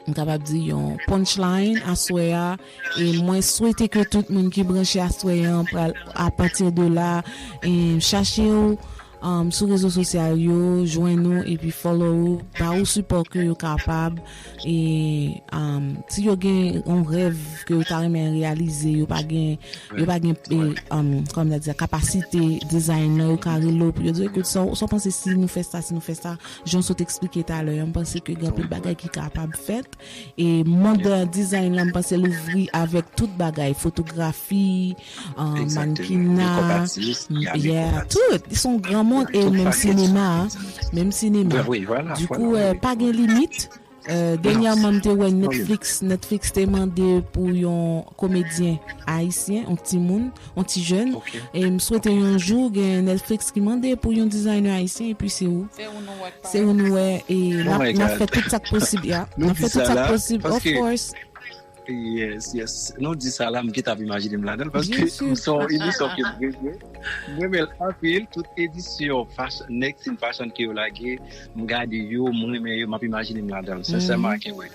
m kapab di yon punchline aswè a. E mwen swete ke tout moun ki branche aswè an pral, apati de la, e chache w um, sou rezo sosyal yo, jwenn ou epi follow ou, ba ou sipò ke yo kapab. E um, si yo gen yon rèv ke yo ta renmen reyalize, yo pa gen, yo pa gen, e, um, kòman di, kapasite design nan, yo ka rele w pou yo di, ekout, sa w panse si nou fè sa, si nou fè sa, jan w sot eksplike talè a, m panse ke gen anpil bagay ki kapab fèt. E mond design lan, m panse l ouvri avèk tout bagay, fotografi, mannequinat, yeah, tout. Se yon gran mond, e menm sinema, menm sinema. Dikou, pa gen limit. Dènyèman, m te wè Netflix, Netflix te mande pou yon komedyen ayisyen, yon timoun, yon ti jèn. E m swete yon jou gen Netflix ki mande pou yon designer ayisyen, epi se ou. Se ou nou wè, e n ap fè tout sa k posib, ya. N ap fè tout sa k posib, of course. Yes, yes. Nou di sa la, m gentan ap imajine m ladan l paske m se yon emisyon ke m renmen. M renmen l anpil, tout edisyon Next in Fashion ke yo lage, m gade yo, m renmen yo, m ap imajine m ladan l. Sensèman, I can't wait.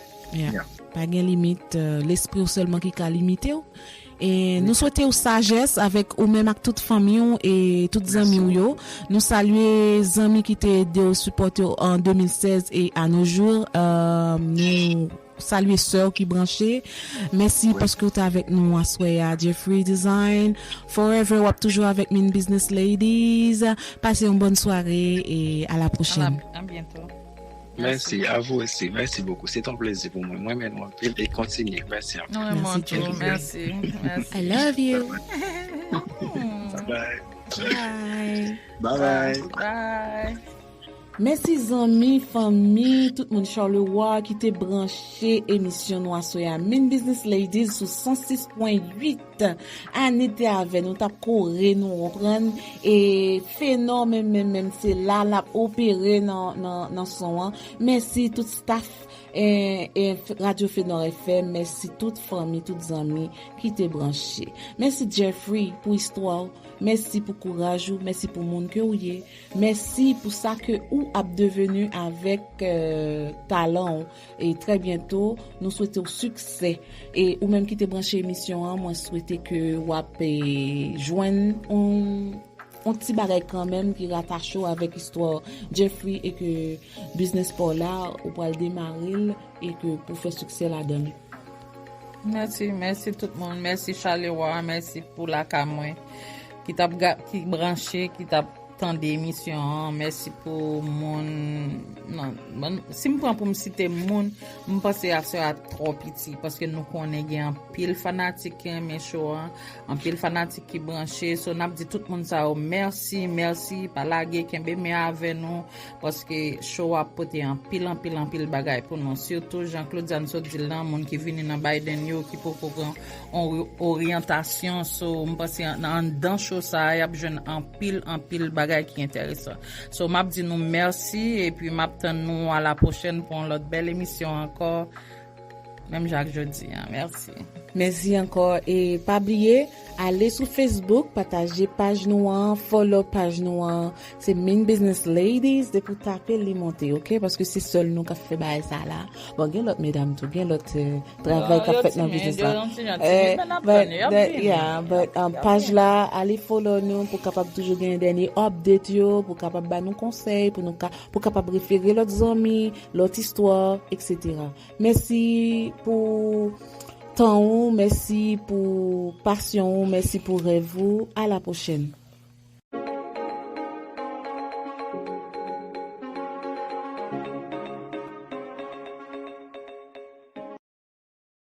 Pa gen limit, lespri w sèlman ki ka limite w. E nou swete w sajès avèk ou menm ak tout fanmi w e tout zanmi w yo. Nou salye zanmi ki te ede w, sipòte w an de mil sèz e à nos jours. Nou salye sè w ki branche. Mèsi paske w te avèk nou aswè a. Jeffrey Design, forever, w ap toujou avèk Min Business Ladies. Pase yon bòn sware e à la prochaine. À bientôt. Merci, à vous aussi. Merci beaucoup. C'est un plaisir pour moi. Mwen menm anpil e kontinye. Merci anpil. Mwen menm tou. Merci. I love you. Bye bye. Bye. Bye bye. Bye. Mèsi zanmi, fanmi, tout moun Charleroi ki te branche emisyon nou aswè a, Min Business Ladies sou san sis pwen uit. Annie te avè nou, t ap kore nou, konprann. E Fenor menm, menm, menm, se la l ap opere nan, nan, nan son an. Mèsi tout staff e, e Radio Fenor F M, mèsi tout fanmi, tout zanmi ki te branche. Mèsi Jeffrey pou istwa w, mèsi pou kouraj ou, mèsi pou moun ke w ye. Mèsi pou sa ke ou ap deveni avèk talan w. E trè byento, nou swete w siksè. E ou menm ki te branche emisyon an, mwen swete ke w ap jwenn yon, yon ti bagay kanmenm ki ratache w avèk istwa Jeffrey e ke biznis pa w la, ou pral demare l e ke pou fè siksè ladan l. Mèsi, mèsi tout moun. Mèsi Charleroi, mèsi pou lakay mwen ki t ap, ki branche, ki t ap tande emisyon an. Mèsi pou moun. Non, bon, si m pran pou m site moun, m panse a sera twò piti, paske nou konnen gen anpil fanatik ki renmen show an, anpil fanatik ki branche. So, n ap di tout moun sa yo mèsi, mèsi, pa lage, kenbe men avè nou, paske show a ap pote anpil, anpil, anpil bagay pou nou. Sitou, jan Claudiane sot di l lan, moun ki vini nan Biden yo, ki poko gen yon oryantasyon. So, m panse an, anndan show sa a, y ap jwenn anpil, anpil bagay ki enteresan. So, m ap di nou mèsi, epi m ap tann nou a la pwochèn pou yon lòt bèl emisyon ankò. Menm jan ak jodi a. Mèsi. Mèsi ankò. E pa bliye, ale sou Facebook, pataje paj nou an, follow paj nou an. Se Mean Business Ladies, depi w tape li monte, ok? Paske se sèl nou k ap fè bagay sa la. Bon, gen lòt medam tou, gen lòt eh, travay k ap fèt nan biznis la. Eh, but, but, yeah, but um, paj la, ale follow nou pou kapab toujou gen dènye update yo, pou kapab ba nou konsèy, pou nou ka, pou kapab refere lòt zanmi, lòt istwa, et cetera. Mèsi pou tan ou, mèsi pou pasyon ou, mèsi pou rèv ou. A la pwochèn.